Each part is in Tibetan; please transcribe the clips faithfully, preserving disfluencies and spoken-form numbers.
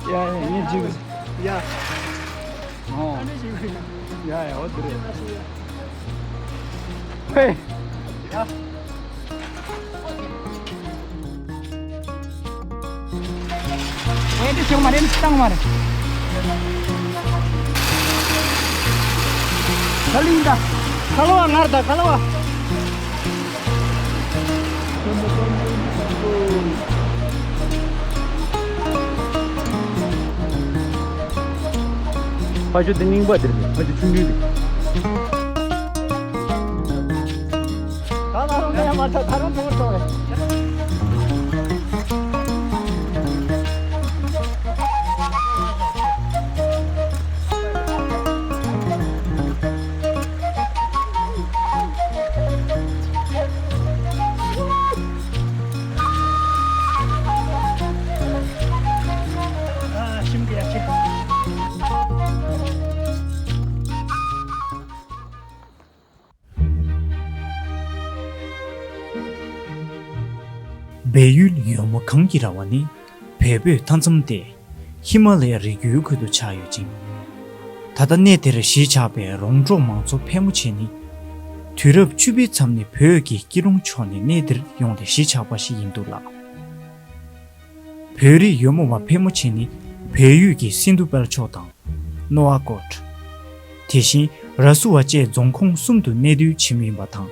ཡ་ཡ་ངས་འཇིབ། ཡ། ཨོ། ཡ་ཡ་ཨོ་དེ་རེད། ཧེ། ཡ། ཨེ་འདི་ཆོག་མ་རེད། བཏང་མ་རེད། ག་ལིང་ད། ཁ་ལོ་བ་ངར་ད་ཁ་ལོ་བ། ཕ་ཆུ་འདི་རྙིང་པ་འདིར་ཕ་ཆུ་ཆུང་ཆུང་འདི། ད་ད་རུང་ནས་མ་ད་ད་རུང་ཐུང་ཐུང་རེད། ཨ་ཤིང་གི་ཡ་ཆེ། སྦས་ཡུལ་ཡོལ་མོ་གངས་ཀྱི་ར་བ་ནི་བལ་པོའི་མཐའ་མཚམས་ཏེ་ཧི་མ་ལ་ཡ་རི་རྒྱུད་ཁུལ་དུ་ཆགས་ཡོད་ཅིང་། ད་ལྟ་གནས་དེར་གཞིས་ཆགས་པའི་རོང་འབྲོག་མང་ཚོགས་ཕལ་མོ་ཆེ་ནི་དུས་རབས་བཅུ་པའི་མཚམས་ནས་བོད་ཀྱི་སྐྱིད་གྲོང་ཕྱོགས་ནས་གནས་འདིར་ཡོང་སྟེ་གཞིས་ཆགས་པ་ཞིག་ཡིན་འདུག་ལགས། བོད་རིགས་ཡོལ་མོ་བ་ཕལ་མོ་ཆེ་ནི་བལ་ཡུལ་གྱི་སིན་དྷུ་དཔལ་འབྱོར་དང་། ནོ་ཨ་ཀོཊ། དེ་བཞིན་ར་སུ་བ་བཅས་རྫོང་ཁོངས་གསུམ་དུ་གནས་སྡོད་བྱེད་མུས་ཡིན་པ་དང་།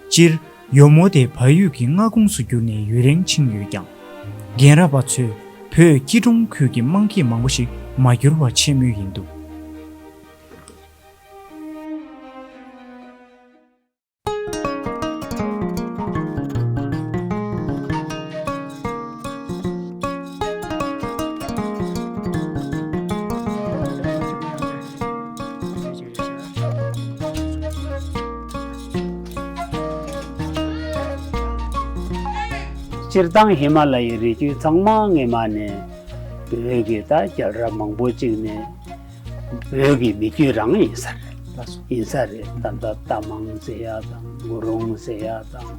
སྤྱིར་ཡོལ་མོ་དེ་བལ་ཡུལ་གྱི་མངའ་ཁོངས་སུ་གྱུར་ནས་ཡུན་རིང་ཕྱིན་ཡོད་ཀྱང་། རྒན་རབས་པ་ཚོས་བོད་སྐྱིད་གྲོང་ཁུལ་གྱི་དམངས་ཁྱིམ་མང་པོ་ཞིག་མ་འགྱུར་བར་ཆད་མུས་ཡིན་འདུག། སྤྱིར་བཏང་ཧི་མ་ལ་ཡའི་རི་རྒྱུད་ཚང་མ་སྔས་མ་ནས་བོད་ཀྱི་ད་རྒྱལ་རབས་མང་པོ་ཅིག་ནས་བོད་ཀྱི་མི་རྒྱུད་རང་ཡིན་ས་རེད། ལགས་སོ། ཡིན་ས་རེད། ད་ལྟ་རྟ་མང་ཟེར་ཡ་དང་། མུ་རུང་ཟེར་ཡ་དང་།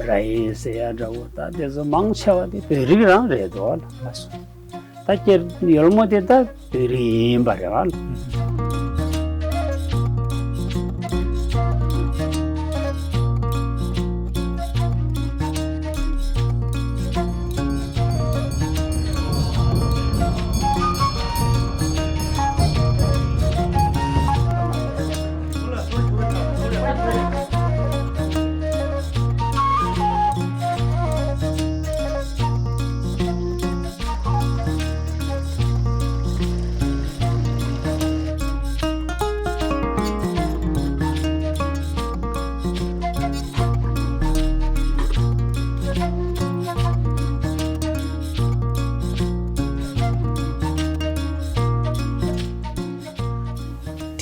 ར་ཡེ་ཟེར་ཡ་འདྲ་བོ། ད་དེ་ཚོ་མང་ཆེ་བ་དེ་བོད་རིགས་རང་རེད་དོ། ལགས་སོ། ད་སྤྱིར་ཡོལ་མོ་དེ་ད་བོད་རིགས་ཡིན་པ་རེད་བ།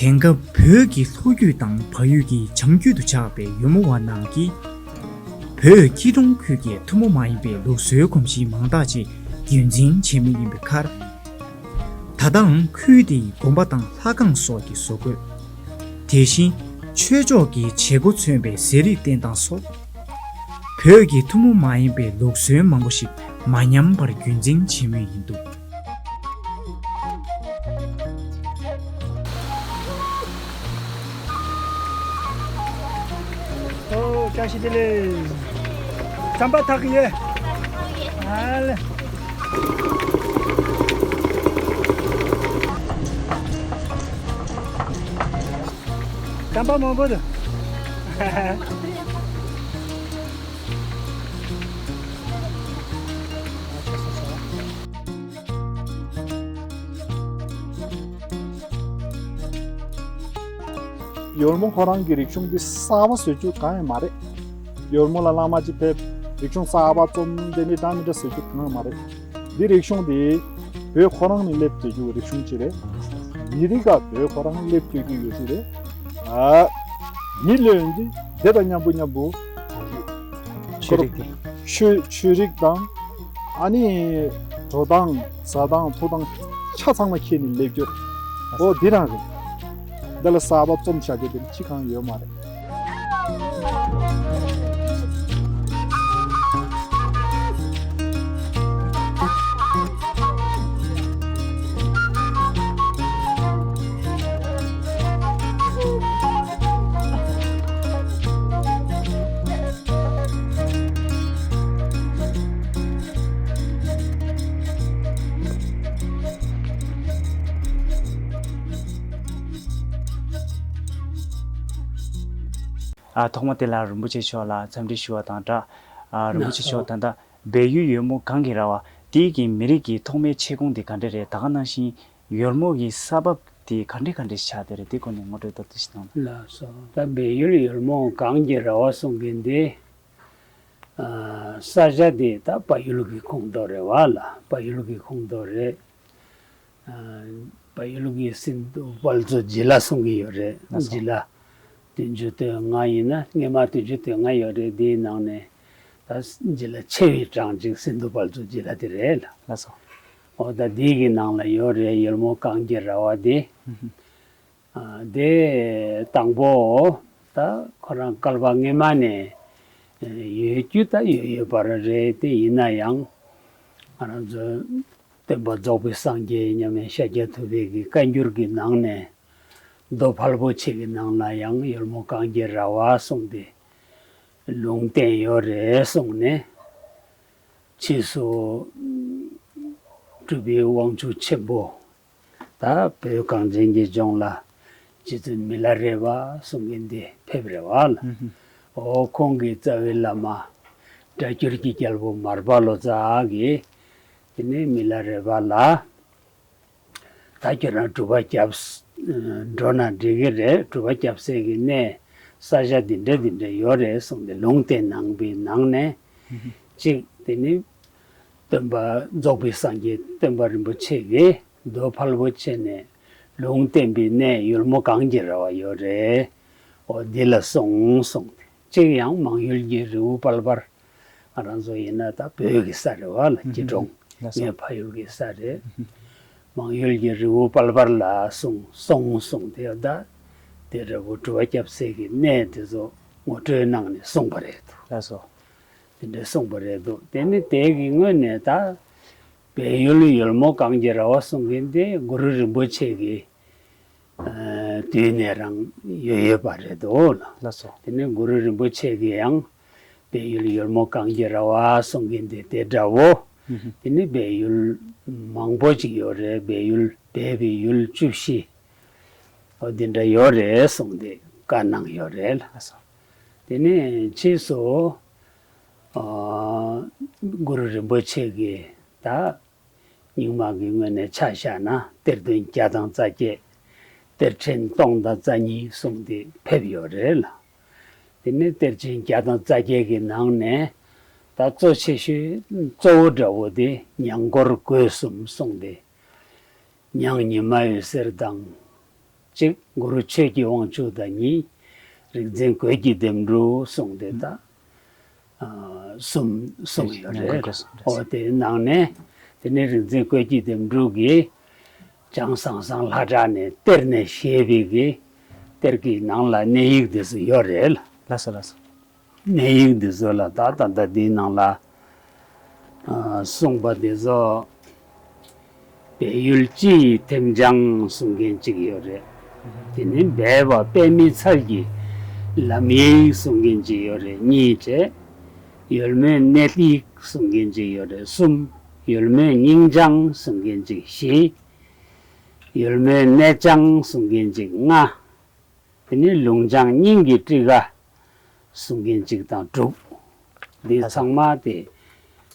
དེང་སྐབས་བོད་ཀྱི་ལྷོ་རྒྱུད་དང་བལ་ཡུལ་གྱི་བྱང་རྒྱུད་དུ་ཆགས་པའི་ཡོལ་མོ་བ་རྣམས་ཀྱིས། བོད་སྐྱིད་གྲོང་ཁུལ་གྱི་ཐུན་མོང་མ་ཡིན་པའི་ལུགས་སྲོལ་གོམས་གཤིས་མང་དག་ཅིག་རྒྱུན་འཛིན་བྱེད་མུས་ཡིན་པའི་ཁར། ད་ལྟའང་ཁུལ་དེའི་དགོན་པ་དང་ལྷ་ཁང་སོགས་ཀྱི་བཟོ་བཀོད། དེ་བཞིན་ཆོས་ཕྱོགས་ཀྱི་བྱེད་སྒོ་མཚོན་པའི་ཟས་རིགས་བསྟེན་སྟངས་སོགས། བོད་ཀྱི་ཐུན་མོང་མ་ཡིན་པའི་ལུགས་སྲོལ་མང་པོ་ཞིག་མ་ཉམས་པར་རྒྱུན་འཛིན་བྱེད་མུས་ཡིན་འདུག། ཨོ། བཀྲ་ཤིས་བདེ་ལེགས། རྩམ་པ་འཐག་གི་ཡོད། ཨ་ལེ། རྩམ་པ་མང་པོ་འདུག། ཡོལ་མོ་ཁོ་རང་གི་རིག་གཞུང་འདི་གསར་པ་བཟོ་རྒྱུ་གང་ཡང་མ་རེད། ཡོལ་མོ་ལ་བླ་མ་ཅིག་ཕེབས། རིག་གཞུང་གསར་པ་རྩོམ། དེ་ནི་འདྲ་མི་འདྲ་བཟོ་རྒྱུ་གང་ཡང་མ་རེད། འདི་རིག་གཞུང་འདི་བོད་ཁོ་རང་ནས་སླེབས་བསྡད་རྒྱུ་རིག་གཞུང་ཅིག་རེད། མི་རིགས་ཀ་བོད་ཁོ་རང་སླེབས་བསྡད་རྒྱུ་ཡོད་ཅིག་རེད། ཨ། མི་ལོན་འདི་དེ་དང་མཉམ་པོ་མཉམ་པོ། ཆོས་རིག་དེ། ཆོས་ཆོས་རིག་དང་། ཨ་ནི་འགྲོ་སྟངས་ཟ་སྟངས་འཐུང་སྟངས་ཆ་ཚང་མ་ཁྱེར་ནས་སླེབས་རྒྱུ་རེད། འོ་འདི་རང་རེད། འདི་ལ་གསར་པ་རྩོམ་བཞག་རྒྱུ་དེ་ཅི་གང་ཡོད་མ་རེད། ཨ། ཐོག་མ་དེ་ལ་རིན་པོ་ཆེ་མཆོག་ལ་འཚམས་འདྲི་ཞུ་བ་དང་སྦྲགས། ཨ། རིན་པོ་ཆེ་མཆོག་ད་ལྟ་སྦས་ཡུལ་ཡོལ་མོ་གངས་ཀྱི་ར་བ་དེའི་གི་མི་རིགས་ཀྱི་ཐོག་མའི་མཆེད་ཁུངས་དེ་ག་འདྲ་རེད། ད་ག་ནང་བཞིན་ཡོལ་མོ་གི་ས་བབ་དེ་ག་འདྲ་ག་འདྲ་ཆགས་བསྡད་རེད། དེ་སྐོར་ནས་ངོ་སྤྲོད་ཏོག་ཙམ་ཞིག་གནང་། ལགས་སོ། ད་སྦས་ཡུལ་ཡོལ་མོ་གངས་ཀྱི་ར་བ་གསུང་མཁན་དེ། ཨ། ས་ཆ་དེ་ད་བལ་ཡུལ་གྱི་ཁོངས་གཏོགས་རེད་བ་ལ། བལ་ཡུལ་གྱི་ཁོངས་གཏོགས་རེད། ཨ། བལ་ཡུལ་གྱི་སིན་དྷུ་ཕལ་ཙུ་བྱི་ལ་གསུང་གི་ཡོད་རེད། ལགས་སོ། བྱི་ལ་བདུན་ཅུ་དོན་ལྔ་ཡིན་ན། སྔས་མ་བདུན་ཅུ་དོན་ལྔ་ཡོད་རེད། དེའི་ནང་ནས་ད་བྱི་ལ་ཆེ་བའི་གྲངས་གཅིག་སིན་དྷུ་ཕལ་ཙུ་བྱི་ལ་དེ་རེད་ལ། ལགས་སོ། འོ་ད་འདི་གི་ནང་ལ་ཡོད་རེད། ཡོལ་མོ་གངས་ཀྱི་ར་བ་དེ། ཨ། དེ་དང་པོ་ད་ཁོ་རང་བསྐལ་པ་སྔས་མ་ནས་ཡོད་རྒྱུ་ད་ཡོད་ཡོད་པ་རེད། དེ་ཡིན་ན་ཡང་ང་རང་ཚོ་སྟོན་པ་རྫོགས་པའི་སངས་རྒྱས་མཉམ་མེད་ཤཱཀྱ་ཐུབ་པའི་གི་བཀའ་འགྱུར་གྱི་ནང་ནས། མདོ་ཕལ་པོ་ཆེ་གི་ནང་ལ་ཡང་ཡོལ་མོ་གངས་ཀྱི་ར་བ་གསུངས་ཏེ། ལུང་བསྟན་ཡོད་རེད་གསུངས་ནས། ཕྱིས་སུ་གྲུབ་པའི་དབང་ཕྱུག་ཆེན་པོ། ད་བོད་གངས་ཅན་གྱི་ལྗོངས་ལ་རྗེ་བཙུན་མི་ལ་རས་པ་གསུང་མཁན་དེ་ཕེབས་རེད་བ་ལ། ཨོ་ཁོང་གི་རྩ་བའི་བླ་མ་སྒྲ་སྒྱུར་གྱི་རྒྱལ་པོ་མར་པ་ལོ་ཙཱ་གིས། དེ་ནས་མི་ལ་རས་པ་ལ། ད་ཁྱོད་རང་སྒྲུབ་པ་རྒྱབ། འགྲོ་ན་འགྲིག་གི་རེད། སྒྲུབ་པ་རྒྱབ་སའི་གི་གནས་ས་ཆ་འདི་འདྲ་འདི་འདྲ་ཡོད་རེད་གསུངས་ཏེ་ལུང་བསྟན་གནང་པའི་ནང་ནས། གཅིག་དེ་ནི་སྟོན་པ་རྫོགས་པའི་སངས་རྒྱས་སྟོན་པ་རིན་པོ་ཆེ་གིས་མདོ་ཕལ་པོ་ཆེ་ནས་ལུང་བསྟན་པའི་གནས་ཡོལ་མོ་གངས་ཀྱི་ར་བ་ཡོད་རེད། འོ་འདི་ལ་སོང་གསུངས་ཏེ། གཅིག་ཡང་མང་ཡུལ་གྱི་རི་བོ་དཔལ་འབར། ང་རང་ཚོ་ཡིན་ན་ད་བོད་ཀྱི་ས་རེད་བ་ལ། སྐྱིད་གྲོང་། ལགས་སོ། ངའི་ཕ་ཡུལ་གྱི་ས་རེད། མང་ཡུལ་གྱི་རི་བོ་དཔལ་འབར་ལ་སོང་སོང་སོང་དེ་ད་དེ་འདྲ་བོ་སྒྲུབ་པ་རྒྱབ་སའི་གི་གནས་དེ་ཚོ་ངོ་སྤྲོད་གནང་ནས་གསུངས་པ་རེད་འདུག། ལགས་སོ། དེ་འདྲ་གསུངས་པ་རེད་འདུག། དེ་ནི་དེ་གི་སྔོན་ནས་ད་སྦས་ཡུལ་ཡོལ་མོ་གངས་ཀྱི་ར་བ་གསུང་མཁན་དེ་གུ་རུ་རིན་པོ་ཆེ་གི་ཨ། དུས་ནས་རང་ཡོད་ཡོད་པ་རེད་འདུག་ལ། ལགས་སོ། དེ་ནས་གུ་རུ་རིན་པོ་ཆེ་གིས་ཡང་སྦས་ཡུལ་ཡོལ་མོ་གངས་ཀྱི་ར་བ་གསུང་མཁན་དེ་དེ་འདྲ་བོ། དེ་ནས་སྦས་ཡུལ་མང་པོ་ཅིག་ཡོད་རེད། སྦས་ཡུལ་སྦས་པའི་ཡུལ་བཅུ་བཞི། འོ་འདི་འདྲ་ཡོད་རེད་གསུངས་ཏེ་བཀའ་གནང་ཡོད་རེད་ལ། ལགས་སོ། དེ་ནས་ཕྱིས་སུ་ཨ། གུ་རུ་རིན་པོ་ཆེ་གིས་ད། རྙིང་མ་གི་ངོས་ནས་ཆ་བཞག་ན་གཏེར་སྟོན་བརྒྱ་དང་རྩ་བརྒྱད། གཏེར་ཕྲན་སྟོང་དང་རྩ་གཉིས་གསུངས་ཏེ་ཕེབས་ཡོད་རེད་ལ། དེ་ནས་གཏེར་ཆེན་བརྒྱ་དང་རྩ་བརྒྱད་ཀྱི་ནང་ནས་ད་གཙོ་ཆེ་ཤོས་གཙོ་བོ་འདྲ་བོ་དེ་ཉང་སྐོར་དགོས་གསུམ་གསུངས་ཏེ། ཉང་ཉི་མ་འོད་ཟེར་དང་། གཅིག་གུ་རུ་ཆོས་ཀྱི་དབང་ཕྱུག་དང་གཉིས། རིག་འཛིན་བཀོད་ཀྱི་ལྡེམ་འབྲུ་གསུངས་ཏེ་ད། ཨ། གསུམ་གསུངས་ཡོད་རེད། ཉང་སྐོར་གསུམ་རེད། འོ་དེའི་ནང་ནས་དེ་ནས་རིག་འཛིན་བཀོད་ཀྱི་ལྡེམ་འབྲུ་གིས་བྱང་ཟང་ཟིང་ལྷ་བྲག་ནས་གཏེར་ནས་བཞེས་པའི་གི་གཏེར་གྱི་ནང་ལ་གནས་ཡིག་འདི་ཚོ་ཡོད་རེད་ལ། ལགས་སོ་ལགས་སོ། གནས་ཡིག་འདི་ཚོ་ལ་ད་ད་ལྟ་འདིའི་ནང་ལ་ཨ། གསུངས་པ་འདི་ཚོ། སྦས་ཡུལ་སྤྱི་ཡི་ཐེམ་བྱང་གསུང་མཁན་གཅིག་ཡོད་རེད། དེ་ནི་སྦས་པ་པདྨའི་ཚལ་གྱི་ལམ་ཡིག་གསུང་མཁན་གཅིག་ཡོད་རེད། གཉིས་བྱས། ཡོལ་མོའི་གནས་ཡིག་གསུང་མཁན་གཅིག་ཡོད་རེད། གསུམ། ཡོལ་མོའི་སྙིང་བྱང་གསུང་མཁན་གཅིག། བཞི། ཡོལ་མོའི་གནས་བྱང་གསུང་མཁན་གཅིག། ལྔ། དེ་ནས་ལུང་བྱང་སྙིང་གི་ཊཱི་ཀ་གསུང་མཁན་གཅིག་དང་དྲུག། འདི་ཚང་མ་དེ་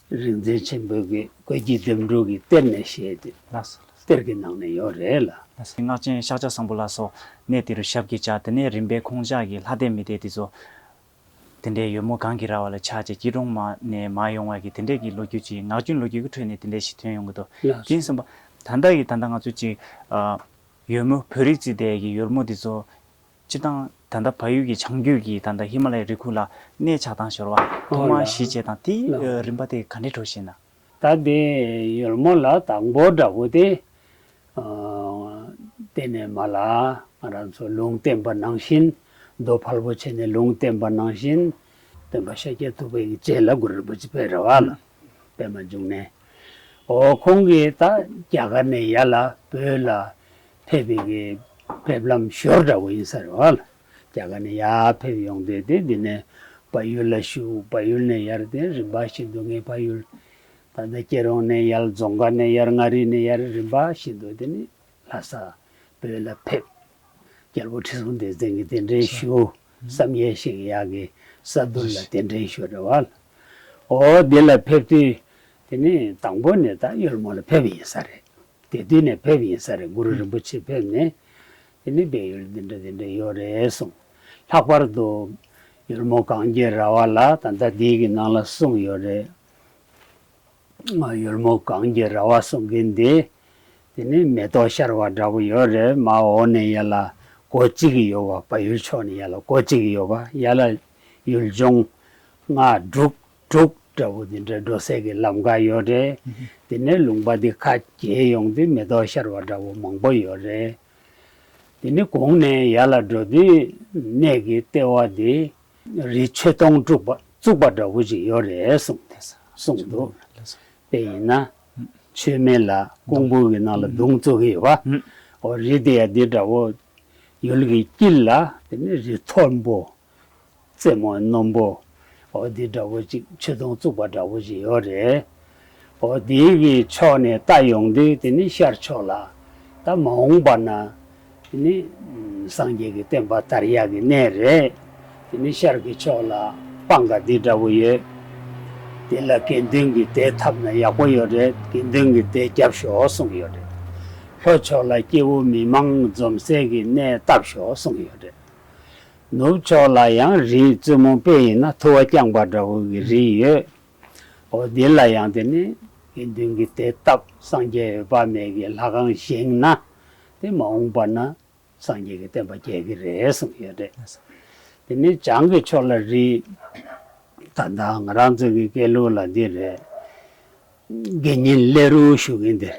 རིག་འཛིན་ཆེན་པོ་གི་བཀོད་ཀྱི་ལྡེམ་འབྲུ་གི་གཏེར་ནས་བཞེས་ཏེ། ལགས་སོ། གཏེར་གྱི་ནང་ནས་ཡོད་རེད་ལ། སྔགས་ཆེན་ཤཱཀྱ་བཟང་པོ་ལ་སོགས་གནས་དེ་རུ་ཞབས་ཀྱིས་བཅགས། དེ་ནས་རིམ་པས་ཁོང་ཅག་གིས་ལྷ་སྡེ་མི་སྡེ་དེ་ཚོ་དེ་འདྲའི་ཡོལ་མོ་གངས་ཀྱི་ར་བ་ལ་ཆགས་བྱས་སྐྱིད་གྲོང་མ་ནས་མར་ཡོང་བ་གི་དེ་འདྲའི་གི་ལོ་རྒྱུས་ཅིག་ངག་རྒྱུན་ལོ་རྒྱུས་ཀྱི་ཁྲོད་ནས་དེ་འདྲའི་ཞིག་ཐོན་ཡོང་གི་འདུག་ལགས་སོ། དེ་ཡིན་ཙང་ད་ལྟ་གི་ད་ལྟ་ང་ཚོ་ཅིག་ཨ། ཡོལ་མོ་བོད་རིགས་བརྩིས་བསྡད་ཀྱི་ཡོལ་མོ་འདི་ཚོ་སྤྱིར་བཏང་ད་ལྟ་བལ་ཡུལ་གྱི་བྱང་རྒྱུད་ཀྱི་ད་ལྟ་ཧི་མ་ལ་ཡའི་རི་ཁུག་ལ་གནས་ཆགས་སྟངས་ཤོར་བ་ཐོག་མར་ཨོ་ལགས། གཞིས་བྱེས་དང་དེའི་ལགས། རིམ་པ་དེ་ག་འདྲའི་འགྲོ་ཤེས་ན། ད་དེ་ཡོལ་མོ་ལ་དང་པོ་འདྲ་བོ་དེ་ཨ་དེ་ནས་མ་ལ་ང་རང་ཚོ་ལུང་བསྟན་པ་ནང་བཞིན་རྡོ་ཕལ་པོ་ཆེ་ནས་ལུང་བསྟན་པ་ནང་བཞིན་སྟོན་པ་ཤཱཀྱ་ཐུབ་པའི་རྗེས་ལ་གུ་རུ་རིན་པོ་ཆེ་ཕེབས་རེད་བ་ལ། པདྨ་འབྱུང་གནས། འོ་ཁོང་གིས་ད་རྒྱ་གར་ནས་ཡར་ལ་བོད་ལ་ཕེབས་པའི་གི་ཕེབས་ལམ་ཞོར་འདྲ་བོ་ཡིན་ས་རེད་བ་ལ། རྒྱ་གར་ནས་ཡར་ཕེབས་ཡོང་དུས་དེ་འདི་ནས་བལ་ཡུལ་ལ་བཞུགས། བལ་ཡུལ་ནས་ཡར་དེ་རིམ་པ་བཞིན་དུ་ངའི་ཕ་ཡུལ་ད་ལྟ་སྐྱིད་གྲོང་ནས་ཡར་རྫོང་དཀར་ནས་ཡར་མངའ་རིས་ནས་ཡར་རིམ་པ་བཞིན་དུ་དེ་ནས་ལྷ་ས་བོད་ལ་ཕེབས། རྒྱལ་པོ་ཁྲི་སྲོང་ལྡེ་བཙན་གྱི་གདན་འདྲེན་ཞུ། བསམ་ཡས་ཤིང་ཡག་གི་ས་འདུལ་ལ་གདན་འདྲེན་ཞུ་རེད་བ་ལ། འོ་འདི་ལ་ཕེབས་དུས་དེ་ནས་དང་པོ་ནས་ད་ཡོལ་མོ་ལ་ཕེབས་ཡིན་ས་རེད། དེ་དུས་ནས་ཕེབས་ཡིན་ས་རེད། གུ་རུ་རིན་པོ་ཆེ་ཕེབས་ནས་དེ་ནས་བལ་ཡུལ་འདི་འདྲ་འདི་འདྲ་ཡོད་རེད་གསུངས། ལྷག་པར་དུ་ཡོལ་མོ་གངས་ཀྱི་ར་བ་ལ་ད་ལྟ་འདི་གི་ནང་ལ་གསུངས་ཡོད་རེད། ཡོལ་མོ་གངས་ཀྱི་ར་བ་གསུང་མཁན་དེ། དེ་ནི་མེ་ཏོག་ཤར་བ་འདྲ་པོ་ཡོད་རེད། མར་འོག་ནས་ཡར་ལ་སྒོ་གཅིག་གི་ཡོད་པ། བལ་ཡུལ་ཕྱོགས་ནས་ཡར་ལ་སྒོ་གཅིག་གི་ཡོད་པ། ཡར་ལ་ཡུལ་ལྗོངས་ལྔ་དྲུག་དྲུག་འདྲ་པོ་དེ་འདྲ་འགྲོ་སའི་གི་ལམ་ཁ་ཡོད་རེད། དེ་ནས་ལུང་པ་དེ་ཁ་གྱེས་ཡོང་དུས་མེ་ཏོག་ཤར་བ་འདྲ་པོ་མང་པོ་ཡོད་རེད། དེ་ནི་གོང་ནས་ཡར་ལ་འགྲོ་དུས་གནས་ཀྱི་ལྟེ་བ་དེ་རི་མཆོད་སྡོང་བཙུགས་པ་བཙུགས་པ་འདྲ་པོ་ཅིག་ཡོད་རེད་གསུངས་གསུངས་འདུག་དཔེ་ཡིན་ན་མཆོད་མེ་ལ་ཀོང་བུ་གི་ནང་ལ་མདུང་བཙུགས་ཀྱི་ཡོད་པ། འོ་རི་དེ་ཡང་འདི་འདྲ་པོ་ཡུལ་གྱི་དཀྱིལ་ལ་དེ་ནི་རི་མཐོན་པོ་རྩེ་མོ་རྣོན་པོ་འོ་འདི་འདྲ་པོ་ཅིག་མཆོད་སྡོང་བཙུགས་པ་འདྲ་པོ་ཅིག་ཡོད་རེད། འོ་དེའི་གི་ཕྱོགས་ནས་ལྟ་ཡོང་དུས་དེ་ནི་ཤར་ཕྱོགས་ལ་ད་མ་འོངས་པ་ན་དེ་ནི་སངས་རྒྱས་ཀྱི་བསྟན་པ་དར་ཡག་གི་གནས་རེད། དེ་ནི་ཤར་གྱི་ཕྱོགས་ལ་སྤང་ཁ་འདི་འདྲ་པོ་ཡོད། དེ་ལ་དགེ་འདུན་གྱི་སྡེ་འཐབ་ན་ཡག་པོ་ཡོད་རེད། དགེ་འདུན་གྱི་སྡེ་རྒྱབ་ཤོག་གསུངས་ཡོད་རེད། ལྷོ་ཕྱོགས་ལ་སྐྱེ་བོ་མི་མང་འཛོམས་སའི་གི་གནས་བཏབ་ཤོག་གསུངས་ཡོད་རེད། ནུབ་ཕྱོགས་ལ་ཡང་རིའི་རྩེ་མོ་དཔེ་ཡིན་ན་ཐུ་བ་རྐྱང་པ་འདྲ་བོ་གི་རི་ཡོད། འོ་འདི་ལ་ཡང་དེ་ནི་དགེ་འདུན་གྱི་སྡེ་བཏབ་སངས་རྒྱས་འོད་དཔག་མེད་ཀྱི་ལྷ་ཁང་བཞེངས་ན་དེ་མ་འོངས་པ་ན་སངས་རྒྱས་ཀྱི་བསྟན་པ་རྒྱས་ཀྱི་རེད་གསུངས་ཡོད་རེད། དེ་ནི་བྱང་གི་ཕྱོགས་ལ་རི་ད་ལྟ་ང་རང་ཚོ་གི་སྐད་ལུགས་ལ་འདི་རེད། དགེ་བསྙེན་ཀླད་རུ་ཞུ་གིན་དེ།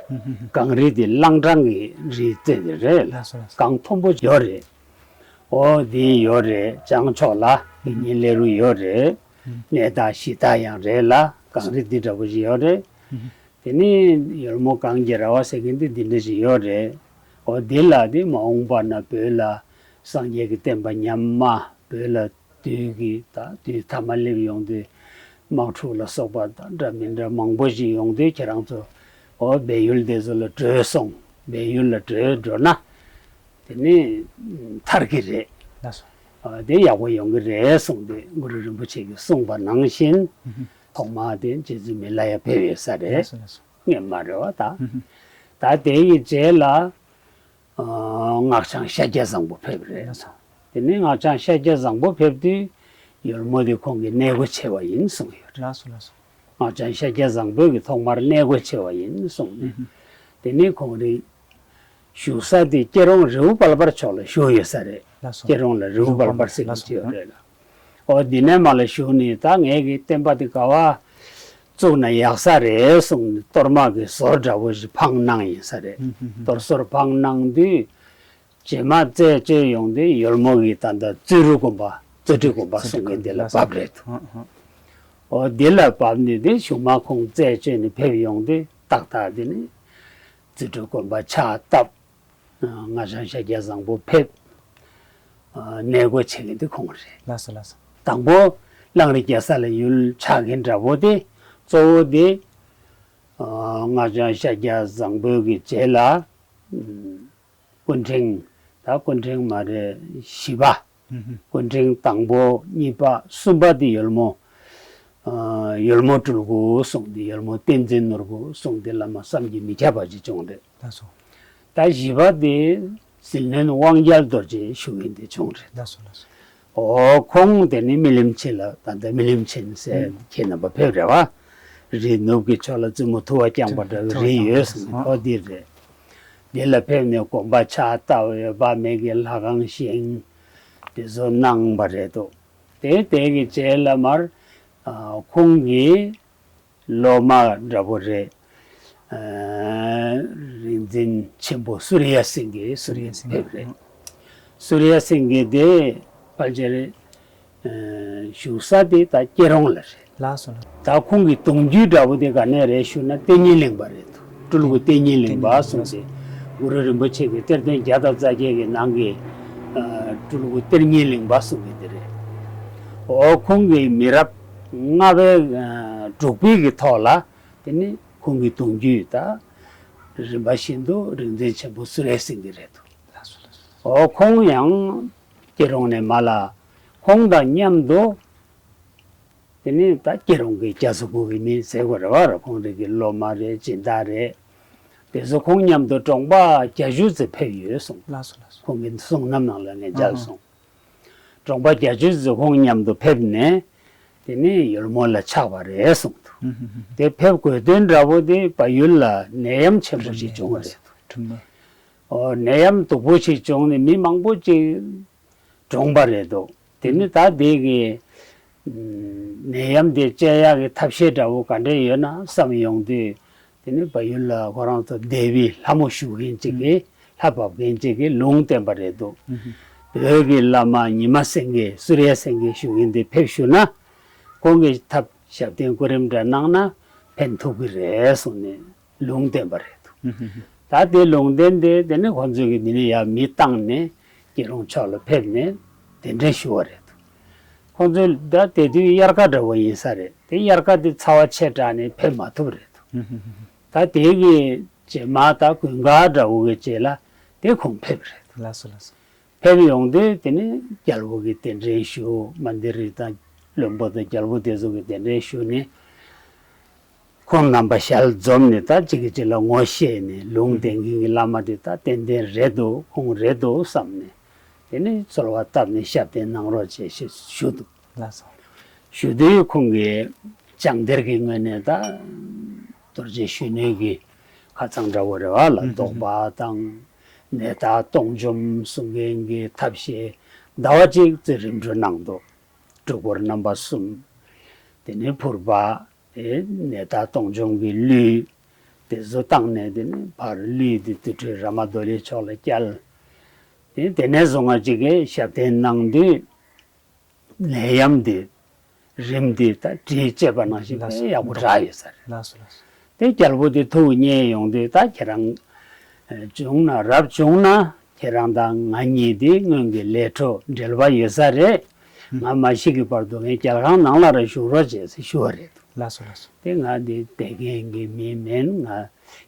གངས་རི་དེ་གླང་བྲང་གི་རི་རྩེ་དེ་རེད། ལགས་སོ་ལགས་སོ། གངས་མཐོན་པོ་ཡོད་རེད། འོ་དེ་ཡོད་རེད། བྱང་ཕྱོགས་ལ་དགེ་བསྙེན་ཀླད་རུ་ཡོད་རེད། གནས་བདག་གཞི་བདག་ཡང་རེད་ལ་གངས་རི་འདི་འདྲ་པོ་ཞིག་ཡོད་རེད། དེ་ནི་ཡོལ་མོ་གངས་ཀྱི་ར་བ་ཟེར་གིན་དེ་འདི་འདྲ་ཞིག་ཡོད་རེད། འོ་དེ་ལ་དེ་མ་འོངས་པ་ན་བོད་ལ་སངས་རྒྱས་ཀྱི་བསྟན་པ་ཉམས་མ་བོད་ལ་དུས་ཀྱི་ད་དུས་ཐ་མ་སླེབས་ཡོང་དུས་དམག་འཁྲུག་ལ་སོགས་པ་ད་འདྲ་མི་འདྲ་མང་པོ་ཞིག་ཡོང་དུས་ཁྱེད་རང་ཚོ་འོ་སྦས་ཡུལ་དེ་ཚོ་ལ་བྲོས་སོང་། སྦས་ཡུལ་ལ་བྲོས་འགྲོ་ན་དེ་ནི་ཐར་གི་རེད། ལགས་སོ། ཨ་དེ་ཡག་པོ་ཡོང་གི་རེད་གསུངས་ཏེ་གུ་རུ་རིན་པོ་ཆེ་གིས་གསུངས་པ་ནང་བཞིན་ཐོག་མ་དེ་རྗེ་བཙུན་མི་ལ་ཡ་ཕེབས་ཡོད་ས་རེད། ལགས་སོ་ལགས་སོ། སྔོན་མ་རེད་བ་ད། ད་དེ་ཡི་རྗེས་ལ། ཨ་སྔགས་འཆང་ཤཱཀྱ་བཟང་པོ་ཕེབས་རེད། ལགས་སོ། དེ་ནས་སྔགས་འཆང་ཤཱཀྱ་བཟང་པོ་ཕེབས་དུས་ཡོལ་མོ་དེ་ཁོང་གི་གནས་སྒོ་ཕྱེ་བ་ཡིན་གསུངས་ཡོད་རེད། ལགས་སོ་ལགས་སོ། སྔགས་འཆང་ཤཱཀྱ་བཟང་པོས་ཀྱི་ཐོག་མར་གནས་སྒོ་ཕྱེ་བ་ཡིན་གསུངས་ནས། དེ་ནས་ཁོང་རང་བཞུགས་ས་དེ་སྐྱིད་གྲོང་རི་བོ་དཔལ་འབར་ཕྱོགས་ལ་བཞུགས་ཡོད་ས་རེད། ལགས་སོ། སྐྱིད་གྲོང་ལ་རི་བོ་དཔལ་འབར་ཟེར་གྱི་ཅིག་ཡོད་རེད་ལ། ཨོ་འདི་ནས་མ་ལ་བཞུགས་ནས་ད་ངའི་གི་བསྟན་པ་དེ་ག་བ་བཙུགས་ན་ཡག་ས་རེད་གསུངས་ནས་གཏོར་མ་གི་ཟོར་འདྲ་བོ་ཞིག་འཕངས་གནང་ཡིན་ས་རེད། གཏོར་ཟོར་འཕངས་གནང་དུས་རྗེས་མ་རྩད་གཅོད་ཡོང་དུས་ཡོལ་མོ་གི་ད་ལྟ་རྩོད་རུ་དགོན་པ་རྩོད་སྒྲིག་དགོན་པ་གསུང་མཁན་དེ་ལ་བབས་རེད། ཨོ་འདི་ལ་བབས་ནས་དེ་གཞུག་མ་ཁོང་རྩད་གཅོད་ནས་ཕེབས་ཡོང་དུས་ཏག་ཏག་དེ་ནི་རྩོད་སྒྲིག་དགོན་པ་ཕྱག་བཏབ། སྔགས་འཆང་ཤཱཀྱ་བཟང་པོ་ཕེབས། གནས་སྒོ་ཕྱེ་མཁན་དེ་ཁོང་རེད། ལགས་སོ་ལགས་སོ། དང་པོ་གླང་རི་རྒྱལ་ས་ལ་ཡུལ་ཆགས་མཁན་འདྲ་པོ་དེ་གཙོ་བོ་དེ་སྔགས་འཆང་ཤཱཀྱ་བཟང་པོའི་གི་རྗེས་ལ་སྐུ་ཕྲེང་ད་སྐུ་ཕྲེང་མ་རེད་བཞི་པ། སྐུ་ཕྲེང་དང་པོ་གཉིས་པ་གསུམ་པ་དེ་ཡོལ་མོ། ཨ་ཡོལ་མོ་སྤྲུལ་སྐུ་གསུངས་ཏེ། ཡོལ་མོ་བསྟན་འཛིན་ནོར་བུ་གསུངས་ཏེ། བླ་མ་བསམ་གྱིས་མི་ཁྱབ་པ་ཅིག་བྱུང་རེད། ལགས་སོ། ད་བཞི་པ་དེ་ཟིལ་གནོན་དབང་རྒྱལ་རྡོ་རྗེ་ཞུ་མཁན་དེ་བྱུང་རེད། ལགས་སོ། ལགས་སོ། ཨོ་ཁོང་དེ་ནི་རྨི་ལམ་ཆེན་ལ། ད་ལྟ་རྨི་ལམ་ཆེན་ཟེར། ཁྱེད་རྣམ་པ་ཕེབས་རེད་བ། རི་ནུབ་ཀྱི་ཕྱོགས་ལ་བཙུན་མོ་ཐུབ་པ་རྐྱང་པ་འདྲ་བའི་རི་ཡོད་ཟེར་ནས། ཨོ་འདི་རེད། འདི་ལ་ཕེབས་ནས་དགོན་པ་ཕྱག་བཏབ། འོད་དཔག་མེད་ཀྱི་ལྷ་ཁང་བཞེངས། དེ་ཚོ་གནང་བ་རེད་འདུག་དེ་དེ་གི་རྗེས་ལ་མར་ཨ་ཁོང་གི་སློབ་མ་འདྲ་པོ་རེད། ཨ་རིག་འཛིན་ཆེན་པོ་སུ་རི་ཡ་སེང་གེ། སུ་རི་ཡ་སེང་གེ་ཕེབས་རེད། སུ་རི་ཡ་སེང་གེ་དེ་ཕལ་ཆེར་ཨ་བཞུགས་ས་དེ་ད་སྐྱིད་གྲོང་ལ་རེད། ལགས་སོ། ལགས། ད་ཁོང་གི་གདུང་རྒྱུད་འདྲ་པོ་དེ་ག་ནས་རེད་ཞུ་ན། གཏན་ཉིད་གླིང་པ་རེད་འདུག་སྤྲུལ་སྐུ་གཏན་ཉིད་གླིང་པ་གསུངས་ཏེ། གུ་རུ་རིན་པོ་ཆེ་གི་གཏེར་སྟོན་བརྒྱ་དང་རྩ་བརྒྱད་ཀྱི་ནང་གི་ཨ་སྤྲུལ་སྐུ་གཏན་ཉིད་གླིང་པ་གསུངས་པ་དེ་རེད། ཨོ་ཁོང་གི་མི་རབས་ལྔ་པའི་ཨ་འབྲུག་པའི་གི་ཐོག་ལ། དེ་ནི་ཁོང་གི་གདུང་རྒྱུད་ད་རིམ་པ་བཞིན་དུ་རིག་འཛིན་ཆེན་པོ་སུ་རི་ཡ་སེང་གེ་རེད་འདུག་ལགས་སོ། ལགས་སོ། ཨོ་ཁོང་ཡང་སྐྱིད་གྲོང་ནས་མར་ལ། ཁོང་དང་མཉམ་དུ་དེ་ནི་ད་སྐྱིད་གྲོང་གི་རྒྱ་མཚོ་ཁུལ་གྱི་མི་ཟེར་དགོས་རེད་བ། ར་ཁོང་རང་གི་སློབ་མ་རེད། སྦྱིན་བདག་རེད། དེ་ཚོ་ཁོང་མཉམ་དུ་གྲོང་པ་བརྒྱད་ཅུ་ཙམ་ཕེབས་ཡོད་གསུངས། ལགས་སོ། ལགས་སོ། ཁོང་གི་གསུང་རྣམ་ནང་ལ་ངས་མཇལ་སོང་། གྲོང་པ་བརྒྱད་ཅུ་ཙམ་ཁོང་མཉམ་དུ་ཕེབས་ནས། དེ་ནས་ཡོལ་མོ་ལ་ཆགས་པ་རེད་གསུངས་འདུག་དེ་ཕེབས་དགོས་དོན་འདྲ་པོ་དེ་བལ་ཡུལ་ལ་ནད་ཡམས་ཆེན་པོ་ཞིག་བྱུང་བ་རེད། ཨོ་ནད་ཡམས་སྡུག་པོ་ཞིག་བྱུང་ནས་མི་མང་པོ་ཅིག་གྲོངས་པ་རེད་འདུག་དེ་ནི་ད་དེ་གི་ནད་ཡམས་དེ་བཅད་ཡག་གི་ཐབས་ཤེས་འདྲ་པོ་ག་འདྲ་ཡོད་ན་བསམ་ཡོང་དུས། དེ་ནི་བལ་ཡུལ་ལ་ཁོ་རང་ཚོ་སྡེ་པའི་ལྷ་མོ་ཞུ་མཁན་ཅིག་གིས། ལྷ་བབས་མཁན་ཅིག་གིས་ལུང་བསྟན་པ་རེད་འདུག་བོད་ཀྱི་བླ་མ་ཉི་མ་སེང་གེ། སུ་རི་ཡ་སེང་གེ་ཞུ་མཁན་དེ་ཕེབས་བཞུགས་ན། ཁོང་གིས་ཐབས་ཞབས་བརྟན་སྐུ་རིམ་འདྲ་གནང་ན་ཕན་ཐོགས་ཀྱི་རེད་གསུངས་ནས་ལུང་བསྟན་པ་རེད་འདུག་ད་དེ་ལུང་བསྟན་དེ་དེ་ནི་ཁོང་ཚོས་ཀྱིས་དེ་ནི་ཡར་མི་བཏང་ནས་སྐྱིད་གྲོང་ཕྱོགས་ལ་ཕེབས་ནས་གདན་འདྲེན་ཞུ་བ་རེད་འདུག་ཁོང་ཚོས་ད་དེ་དུས་དབྱར་ཁ་འདྲ་པོ་ཡིན་ས་རེད། དེ་དབྱར་ཁ་དེ་ཚ་བ་ཆེ་དྲགས་ནས་ཕེབས་མ་ཐུབ་རེད་འདུག་ད་དེ་གི་རྗེས་མ་ད་དགུན་ཁ་འདྲ་པོ་གི་རྗེས་ལ་དེ་ཁོང་ཕེབས་རེད། ལགས་སོ། ལགས་སོ། ཕེབས་ཡོང་དུས་དེ་ནི་རྒྱལ་པོ་གི་གདན་འདྲེན་ཞུ། མནྡ་ར་དང་བློན་པོ་དང་རྒྱལ་པོ་དེ་ཚོ་གི་གདན་འདྲེན་ཞུ་ནས། ཁོང་རྣམ་པ་ཞལ་འཛོམས་ནས་ད་གཅིག་གིས་གཅིག་ལ་ངོ་ཤེས་ནས། ལུང་བསྟན་མཁན་གྱི་བླ་མ་དེ་ད་ཏན་ཏན་རེད་འདུག་ཁོང་རེད་འདུག་བསམ་ནས། དེ་ནི་གསོལ་བ་བཏབ་ནས་ཞབས་བརྟན་གནང་རོགས་བྱེད་ཞེས་ཞུ་འདུག་ལགས་སོ། ཞུ་དུས་ཁོང་གིས་སྦྱང་སྡེར་གྱི་ངོས་ནས་ད་རྡོ་རྗེ་གཞོན་ནུའི་གི་ཁ་རྩང་འདྲ་པོ་རེད་བ་ལ། ཨུ་ཧུ། ཟློག་པ་དང་ནད་བདག་སྟོང་འཇོམས་གསུང་མཁན་གྱི་ཐབས་ཤེས་ཟླ་བ་གཅིག་ཙམ་རིམ་གྲོ་གནང་འདུག་སྒྲུབ་སྐོར་རྣམ་པ་གསུམ། དེ་ནས་ཕུར་པ། དེ་ནས་ནད་བདག་སྟོང་འཇོམས་ཀྱི་གླུད་དེ་ཚོ་བཏང་ནས། དེ་ནས་ཕར་གླུད་དེ་དུར་ཁྲོད་ར་མ་དོ་ལའི་ཕྱོགས་ལ་བསྐྱལ། དེ་དེ་ནས་བཟུང་ང་གཅིག་གིས་ཞབས་བརྟན་གནང་དུས། ནད་ཡམས་འདི་རིམས་འདི་ད་དྲི་བཅས་པ་ནང་བཞིན་དཔེ་ཡག་པོ་དྲག་ཡོད་ས་རེད། ལགས་སོ། ལགས་སོ། དེ་རྒྱལ་པོ་དེ་ཐུགས་མཉེས་ཡོང་དུས། ད་ཁྱེད་རང་བྱུང་ན། རབ་བྱུང་ན་ཁྱེད་རང་དང་ང་གཉིས་དེ་སྔོན་གྱི་ལས་འཕྲོ་འབྲེལ་བ་ཡོད་ས་རེད། ང་མ་ཤི་གི་བར་དུ་ངའི་རྒྱལ་ཁང་ནང་ལ་ར་བཞུགས་རོགས་བྱེད་ཟེར་ཞུ་བ་རེད། ལགས་སོ། ལགས་སོ། དེ་ང་འདི་དད་མཁན་གྱི་མི་མིན། ང་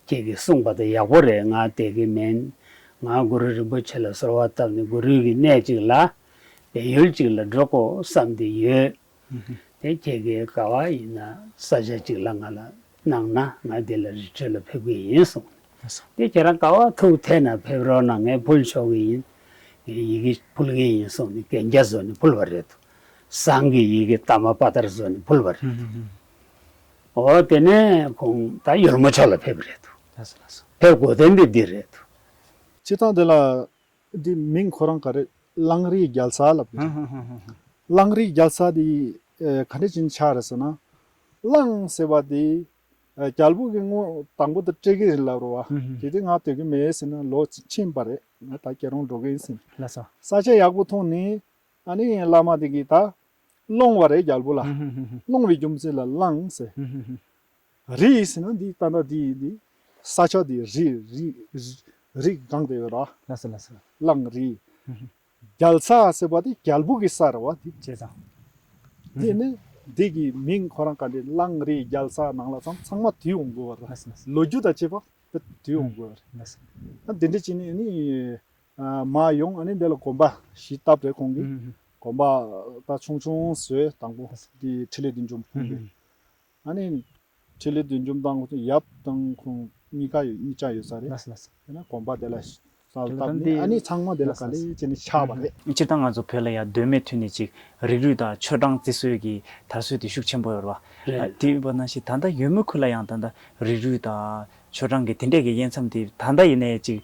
ཁྱེད་ཀྱིས་གསུངས་པ་དེ་ཡག་པོ་རེད། ང་དད་ཀྱི་མིན། ང་གུ་རུ་རིན་པོ་ཆེ་ལ་གསོལ་བ་བཏབ་ནས་གུ་རུའི་གི་གནས་གཅིག་ལ། བལ་ཡུལ་གཅིག་ལ་འགྲོ་དགོས་བསམ་སྟེ་ཡོད། དེ་ཁྱེད་ཀྱིས་ག་བ་ཡིན་ན་ས་ཆ་གཅིག་ལ་ང་ལ་གནང་ན། ང་འདི་ལ་རི་ཁྲོད་ལ་ཕེབས་ཀྱི་ཡིན་གསུངས། དེ་ཁྱེད་རང་ག་བ་ཐུགས་འཐད་ན་ཕེབས་རོགས་གནང་། ངས་ཕུལ་ཆོག་གི་ཡིན། ངས་ཡི་གེ་ཕུལ་གི་ཡིན་གསུངས་ནས་གན་རྒྱ་བཟོས་ནས་ཕུལ་བ་རེད་འདུག་ཟངས་ཀྱི་ཡི་གེ་ཏཱ་མ་པ་ཏར་བཟོས་ནས་ཕུལ་བ་རེད་འདུག་འོ་དེ་ནས་ཁོང་ད་ཡོལ་མོ་ཕྱོགས་ལ་ཕེབས་པ་རེད་འདུག་ལགས་སོ། ལགས་སོ། ཕེབས་དགོས་དོན་དེ་འདི་རེད་འདུག་སྤྱིར་བཏང་དེ་ལ་འདི་མིང་ཁོ་རང་ག་རེ། གླང་རིའི་རྒྱལ་ས་ལབ་ཀྱི་རེད། གླང་རིའི་རྒྱལ་ས་དེ་ཨ་ག་འདྲ་ཅིག་ཆགས་རེད་ཟེར་ན། གླང་ཟེར་བ་དེ་ཨ་རྒྱལ་པོ་གི་སྔོན་དང་པོ་དེ་སྤྲེལ་གྱི་རིགས་ལབ་རེད་བ། དེ་དུས་ང་སྡོད་ཀྱི་མེད་ཟེར་ན་ལོ་ཕྱིན་པ་རེད། ང་ད་སྐྱིད་གྲོང་འགྲོ་གི་ཡིན་ཟེར། ལགས་སོ། ས་ཆ་ཡག་པོ་མཐོང་ནས་ཨ་ནི་བླ་མ་དེ་གིས་ད་སློང་བ་རེད་རྒྱལ་པོ་ལ། སློང་བའི་རྒྱུ་མཚན་ལ་གླང་ཟེར། རི་ཟེར་ན་འདི་ད་ལྟ་འདི་འདི་ས་ཆ་འདི་རི་རི་རི་གང་དེ་ཡོད་ར། ལགས་སོ། ལགས་སོ། གླང་རི། རྒྱལ་ས་ཟེར་བ་དེ་རྒྱལ་པོ་གི་ས་རེད་བ་དེ། བྱས་ཙང་། དེ་ནི་འདི་གི་མིང་ཁོ་རང་ག་འདི་གླང་རི་རྒྱལ་ས་ནང་ལ་ཚང་ཚང་མ་དུས་འོང་དགོས་བ་རེད། ལགས་སོ། ལགས་སོ། ལོ་རྒྱུས་དང་བཅས་པ་དེ་དུས་འོང་དགོས་བ་རེད། ལགས་སོ། ཨ་འདི་འདྲ་བྱས་ནས་ནི་ཨ་མར་ཡོང་། ཨ་ནི་འདི་ལ་དགོན་པ་གཞི་བཏབ་རེད་ཁོང་གིས། གོམ་པ་ད་ཆུང་ཆུང་བཟོས། དང་པོ་དེ་འཕྲིན་ལས་བདུད་འཇོམས་ཁོང་གིས། ཨ་ནི་འཕྲིན་ལས་བདུད་འཇོམས་དང་ཁོང་ཡབ་དང་ཁོང་གཉིས་ཀ་ཡོད། གཉིས་ཆ་ཡོད་ས་རེད། ལགས་སོ་ལགས་སོ། དེ་ནས་གོམ་པ་དེ་ལ་ས་དེ་ལ་བཏབ་ནས། འདི་ཨ་ནི་ཚང་མ་དེ་ལ་ལགས་སོ་ག་ལེ་བྱས་ནས་ཆགས་པ་རེད། སྤྱིར་བཏང་ང་ཚོ་བོད་ལ་ཡ་གདོད་མའི་དུས་ནས་ཅིག་རིགས་རུས་དང་ཆོས་གྲངས་བརྩི་སྲོལ་གྱི་དར་སྲོལ་དེ་ཤུགས་ཆེན་པོ་ཡོད་རེད་བ། རེད། དེ་ཡིན་པ་ནང་བཞིན་ད་ལྟ་ཡོལ་མོ་ཁུལ་ལ་ཡང་ད་ལྟ་རིགས་རུས་དང་ཆོས་གྲངས་ཀྱི་དེ་འདྲས་ཀྱི་དབྱེ་མཚམས་དེ་ད་ལྟ་ཡིན་ནའི་ཅིག་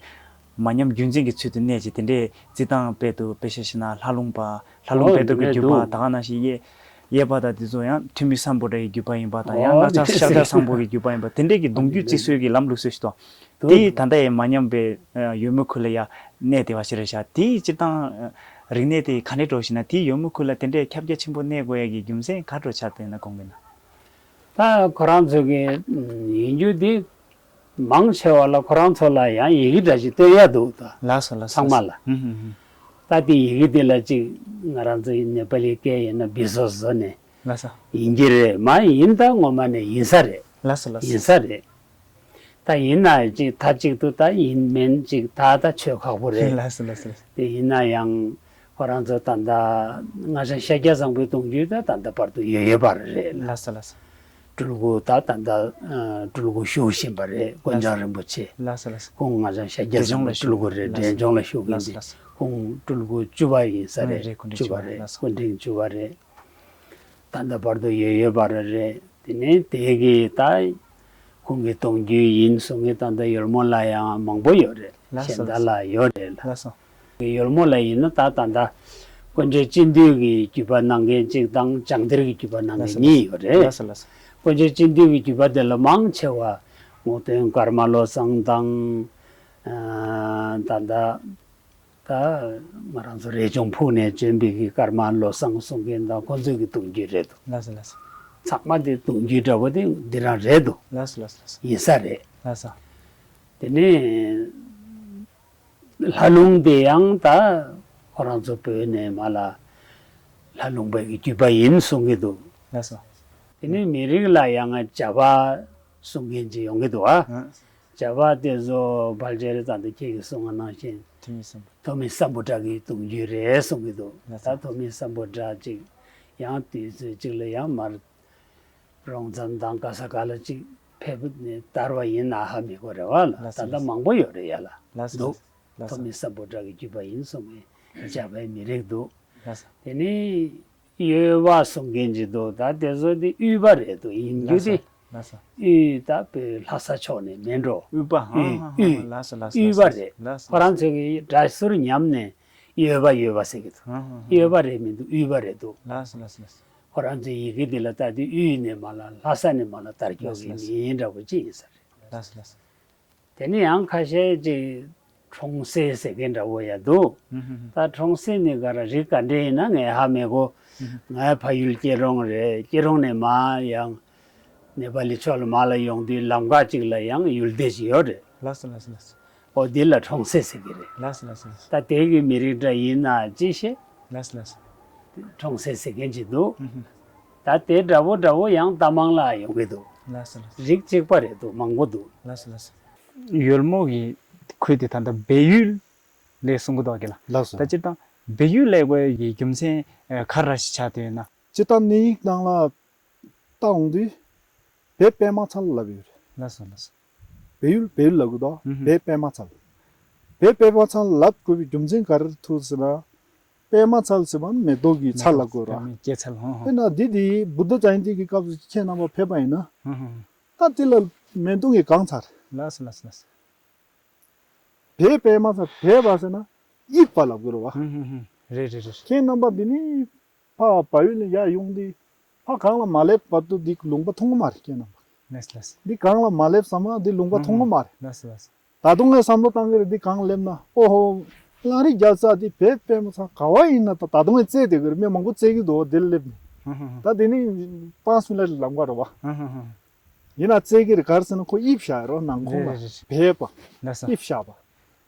མ་ཉམས་རྒྱུན་འཛིན་གྱི་ཚུལ་དུ་གནས་ཀྱི་དེ་འདྲས་བརྩི་སྟངས་སྤེལ་འདུག་དཔེ་ཆ་བཞག་ན་ལྷ་ལུང་པ། ལྷ་ལུང་ཨོ་དཔེ་དེབ་ཀྱི་དེ་བརྒྱུད་པ། འདུག་ད་ག་ནང་བཞིན་གཡས་གཡས་པ་དང་དེ་ཚོ་ཡང་ཐོན་མི་སམ་བྷོ་ཊ་ཡི་བརྒྱུད་པ་ཡིན་པ་དང་། ཡང་ཨོ་ང་ཅག་ཤར་སྐྱོད་སམ་བྷོ་ཊ་ཡི་བརྒྱུད་པ་ཡིན་པ། དེ་འདྲས་ཀྱི་གདུང་རྒྱུད་བརྩི་སྲོལ་གྱི་ལམ་ལུགས་སྲོལ་ཞིག་འདུག་འདུག་དེ་ད་ལྟ་ཡང་མ་ཉམས་པའི་ཡོལ་མོ་ཁུལ་ལ་ཡ་གནས་བསྡད་པ་ཞིག་རེད་ཤག་དེའི་སྤྱིར་བཏང་རིག་གནས་དེ་ག་འདྲས་འགྲོ་ཞིག་ན། དེའི་ཡོལ་མོ་ཁུལ་ལ་དེ་འདྲས་ཁྱབ་རྒྱ་ཆེན་པོ་གནས་དགོས་ཡ་གི་རྒྱུ་མཚན་ག་འདྲ་ཆགས་བསྡད་ན་དགོངས་ཀྱི་ན། ད་ཁོ་རང་ཚོ་གི་ཡིན་རྒྱུ་དེ་མང་ཆེ་བ་ལ་ཁོ་རང་ཚོ་ལ་ཡང་ཡི་གེ་འདྲ་ཞིག་སྟོན་ཡ་འདུག་ད་ལགས་སོ་ལགས་སོ། ཚང་མ་ལ། ཧུམ་ཧུམ་ཧུམ། ད་དེ་ཡི་གེ་དེ་ལ་ཅིག་ང་རང་ཚོ་ནེ་པ་ལི་སྐད་ཡིན་ན་བི་སོ་བཟོ་ནས། ལགས་སོ། ཡིན་གྱི་རེད། མ་ཡིན་ད་ངོ་མ་ནས་ཡིན་ས་རེད། ལགས་སོ་ལགས་སོ། ཡིན་ས་རེད། ད་ཡིན་ན་ཅིག་མཐའ་གཅིག་ཏུ་ད་ཡིན་མིན་ཅིག་ད་ད་ཆོད་ཁག་པོ་རེད། ལགས་སོ་ལགས་སོ་ལགས་སོ། དེ་ཡིན་ན་ཡང་ཁོ་རང་ཚོ་ད་ལྟ་སྔགས་འཆང་ཤཱཀྱ་བཟང་པོའི་གདུང་རྒྱུད་ད་ད་ལྟ་བར་དུ་ཡོད་ཡོད་པ་རེད། ལགས་སོ་ལགས་སོ། སྤྲུལ་སྐུ་ད་ད་ལྟ་ཨ་སྤྲུལ་སྐུ་བཞུགས་བཞིན་པ་རེད། ཀོང་ཇོ་རིན་པོ་ཆེ། ལགས་སོ་ལགས་སོ། ཁོང་སྔགས་འཆང་ཤཱཀྱ་བཟང་པོའི་སྤྲུལ་སྐུ་རེད། འབྲས་ལྗོངས་ལ་བཞུགས་མཁན་དེ། ལགས་སོ་ལགས་སོ། ཁོང་སྤྲུལ་སྐུ་བཅུ་པ་ཡིན་ས་རེད། རེད། ཁོང་ཁྲིན་བཅུ་པ་རེད། ལགས་སོ། ཁོང་ཁྲིན་བཅུ་པ་རེད། ད་ལྟ་བར་དུ་ཡོད་ཡོད་པ་རེད། དེ་ནས་དེ་གི་ད་ཁོང་གི་གདུང་རྒྱུད་ཡིན་གསུང་མཁན་ད་ལྟ་ཡོལ་མོ་ལ་ཡང་མང་པོ་ཡོད་རེད། ལགས་སོ། གཞན་དག་ལ་ཡོད་རེད་ལ། ལགས་སོ། ཡོལ་མོ་ལ་ཡིན་ན་ད་ད་ལྟ་དཀོན་མཆོག་སྤྱི་འདུས་ཀྱི་བརྒྱུད་པ་གནང་མཁན་གཅིག་དང་བྱང་གཏེར་གྱི་བརྒྱུད་པ་གནང་མཁན་གཉིས་ཡོད་རེད། ལགས་སོ་ལགས་སོ། དཀོན་མཆོག་སྤྱི་འདུས་ཀྱི་བརྒྱུད་པ་དེ་ལ་མང་ཆེ་བ་རྔོག་སྟོན་ཀརྨ་བློ་བཟང་དང་། ཨ་ད་ལྟ་ད་ང་རང་ཚོ་རས་ཆུང་ཕུག་ནས་བྱོན་པའི་གི་ཀརྨ་བློ་བཟང་གསུང་མཁན་དང་ཁོང་ཚོའི་གི་གདུང་རྒྱུད་རེད་འདུག་ལགས་སོ་ལགས་སོ། ཚང་མ་དེ་གདུང་རྒྱུད་འདྲ་བོ་དེ་འདི་རང་རེད་འདུག་ལགས་སོ་ལགས་སོ་ལགས་སོ། ཡིན་ས་རེད། ལགས་སོ། དེ་ནས་ལྷ་ལུང་དེ་ཡང་ད་ཁོ་རང་ཚོ་བོད་ནས་མར་ལ་ལྷ་ལུང་པའི་གི་བརྒྱུད་པ་ཡིན་གསུང་གི་འདུག་ལགས་སོ། དེ་ནས་མི་རིགས་ལ་ཡང་བྱ་བ་གསུང་མཁན་ཅིག་ཡོང་གི་འདུག་ཨ། ཨ། བྱ་བ་དེ་ཚོ་ཕལ་ཆེར་ད་ལྟ་ཁྱེད་ཀྱིས་གསུངས་པ་ནང་བཞིན་ཐོན་མི་སམ་བྷོ་ཊ། ཐོན་མི་སམ་བྷོ་ཊ་གི་གདུང་རྒྱུད་རེད་གསུང་གི་འདུག་ལགས་སོ། ད་ཐོན་མི་སམ་བྷོ་ཊ་ཅིག་ཡང་དུས་ཚོད་ཅིག་ལ་ཡང་མར་རོང་ཚང་དང་ག་ས་ག་ལ་ཅིག་ཕེབས་ནས་དར་བ་ཡིན་ན་ཧ་མི་གོ་རེད་བ་ལ། ལགས་སོ། ད་ལྟ་ལགས་སོ། མང་པོ་ཡོད་རེད་ཡ་ལ། ལགས་སོ། འདུག་ལགས་སོ། ཐོན་མི་སམ་བྷོ་ཊ་གི་བརྒྱུད་པ་ཡིན་གསུང་མཁན་བྱ་བའི་མི་རིགས་འདུག་ལགས་སོ། དེ་ནས་ཡོལ་བ་གསུང་མཁན་ཅིག་འདུག་ད་དེ་ཚོ་དེ་དབུས་པ་རེད་འདུག་ཡིན་རྒྱུ་དེ། ལགས་སོ། ལགས་སོ། དབུས་ད་བོད་ལྷ་ས་ཕྱོགས་ནས་མིན་འགྲོ། དབུས་པ། ཧ་དབུས་ཧ་ཧ། དབུས། ལགས་སོ་ལགས་སོ། དབུས་པ་རེད། ལགས་སོ། ཁོ་རང་ཚོས་ཀྱི་སྒྲ་ཟུར་ཉམས་ནས་ཡོལ་བ་ཡོལ་བ་ཟེར་གྱི་འདུག་ཧ་ཧ་ཧ། ཡོལ་བ་རེད་མི་འདུག་དབུས་པ་རེད་འདུག་ལགས་སོ་ལགས་སོ་ལགས་སོ། ཁོ་རང་ཚོའི་ཡི་གེ་འདི་ལ་ལྟ་དུས་དབུས་ནས་མར་ལ་ལྷ་ས་ནས་མར་ལ་དར་ཀྱོག་གི་ལགས་སོ་ལགས་སོ། མིང་འདྲ་བོ་ཅིག་ཡིན་ས་རེད། ལགས་སོ་ལགས་སོ། དེ་ནས་ཡང་ཁ་ཤས་ཅིག་འཁྲུངས་སེ་ཟེར་མཁན་འདྲ་བོ་ཡང་འདུག་ཧུམ་ཧུམ་ཧུམ། ད་འཁྲུངས་སེ་ནི་ག་རེ་རིགས་ག་འདྲས་ཡིན་ན་ངས་ཧ་མི་གོ་ཧུམ་ཧུམ། ངའི་ཕ་ཡུལ་སྐྱིད་གྲོང་རེད། སྐྱིད་གྲོང་ནས་མར་ཡང་ནེ་པ་ལི་ཕྱོགས་ལ་མར་ལ་ཡོང་དུས་ལམ་ཁ་ཅིག་ལ་ཡང་ཡུལ་སྡེ་ཞིག་ཡོད་རེད། ལགས་སོ་ལགས་སོ་ལགས་སོ། ཨོ་འདི་ལ་འཁྲུངས་སེ་ཟེར་གྱི་རེད། ལགས་སོ་ལགས་སོ་ལགས་སོ། ད་དེ་གི་མི་རིགས་འདྲ་ཡིན་ན་ཅི་ཤེས། ལགས་སོ་ལགས་སོ། འཁྲུངས་སེ་ཟེར་མཁན་ཅིག་འདུག་ཧུམ་ཧུམ། ད་དེ་འདྲ་བོ་འདྲ་བོ་ཡང་རྟ་མང་ལ་ཡོང་གི་འདུག་ལགས་སོ་ལགས་སོ། རིགས་གཅིག་པ་རེད་འདུག་མང་པོ་འདུག་ལགས་སོ་ལགས་སོ། ཡོལ་མོ་གི་ཁུལ་དེ་ད་ལྟ་སྦས་ཡུལ་ལབ་གསུང་གི་འདུག་གི་ལ། ལགས་སོ། ད་སྤྱིར་བཏང་སྦས་ཡུལ་ལབ་དགོས་ཡའི་རྒྱུ་མཚན་ཨ་ག་རེ་ཞིག་ཆགས་བསྡད་ཡོད་ན། སྤྱིར་བཏང་གནས་ཡིག་ནང་ལ་བལྟ་འོང་དུས་སྦས་པད་མ་ཚལ་ལབ་ཡོད་རེད། ལགས་སོ་ལགས་སོ། སྦས་ཡུལ་སྦས་ཡུལ་ལབ་གི་འདུག་ཧུམ་ཧུམ། སྦས་པད་མ་ཚལ། སྦས་པད་མ་ཚལ་ལབ་དགོས་པའི་རྒྱུ་མཚན་ག་རེ་ཐུག་ཟེར་ན། པད་མ་ཚལ་ཟེར་བ་ནི་མེ་ཏོག་གི་ཚལ་ལ་གོ་ར། མེ་ཏོག་སྐྱེད་ཚལ། ཧང་ཧང་། དཔེར་ན་འདི་དེ་བུདྡྷ་ཇ་ཡན་ཏི་གི་སྐབས་སུ་ཁྱེད་རྣམ་པ་ཕེབས་པ་ཡིན་ན། ཧང་ཧང་། ད་དེ་ལ་མེ་ཏོག་གིས་གང་ཚར། ལགས་སོ་ལགས་སོ་ལགས་སོ། བལ་པད་མ་ཚལ། བལ་བ་ཟེར་ན་དབྱིབས་པ་ལ་གོ་ར་བ། ཧང་ཧང་ཧང་། རེད་རེད་རེད། ཁྱེད་རྣམ་པ་འདི་ནི་ཕ་བལ་ཡུལ་ནས་ཡར་ཡོང་དུས་ཕ་གངས་ལ་མ་སླེབས་བར་དུ་འདི་ལུང་པ་མཐོང་གི་མ་རེད་ཁྱེད་རྣམ་པ། ལགས་སོ་ལགས་སོ། འདི་གངས་ལ་མ་སླེབས་ཙམ་ལ་འདི་ལུང་པ་མཐོང་གི་མ་རེད། ལགས་སོ་ལགས་སོ། ད་དུང་ངས་བསམ་བློ་བཏང་གི་རེད། འདི་གང་སླེབས་ན། ཨོ་ཧོ། གླང་རི་རྒྱལ་ས་འདི་བལ་པད་མ་ཚལ་ག་བ་ཡིན་ན། ད་ད་དུང་ངས་བཙལ་བསྡད་ཀྱི་རེད། མི་མང་པོ་བཙལ་གྱི་འདུག་འདིར་སླེབས་ནས། ཧུ་ཧུ་ཧུ། ད་འདི་ནི་སྤང་སུ་ལ་ལམ་ཁ་རེད་བ། ཧུ་ཧུ་ཧུ། ཡིན་ན་བཙལ་གྱི་རེད། ག་རེ་ཟེར་ན་ཁོ་དབྱིབས་བཞག་རོ་ནང་ཁོང་ལ། རེད་རེད་རེད། བལ་པ། ལགས་སོ། དབྱིབས་བཞག་པ།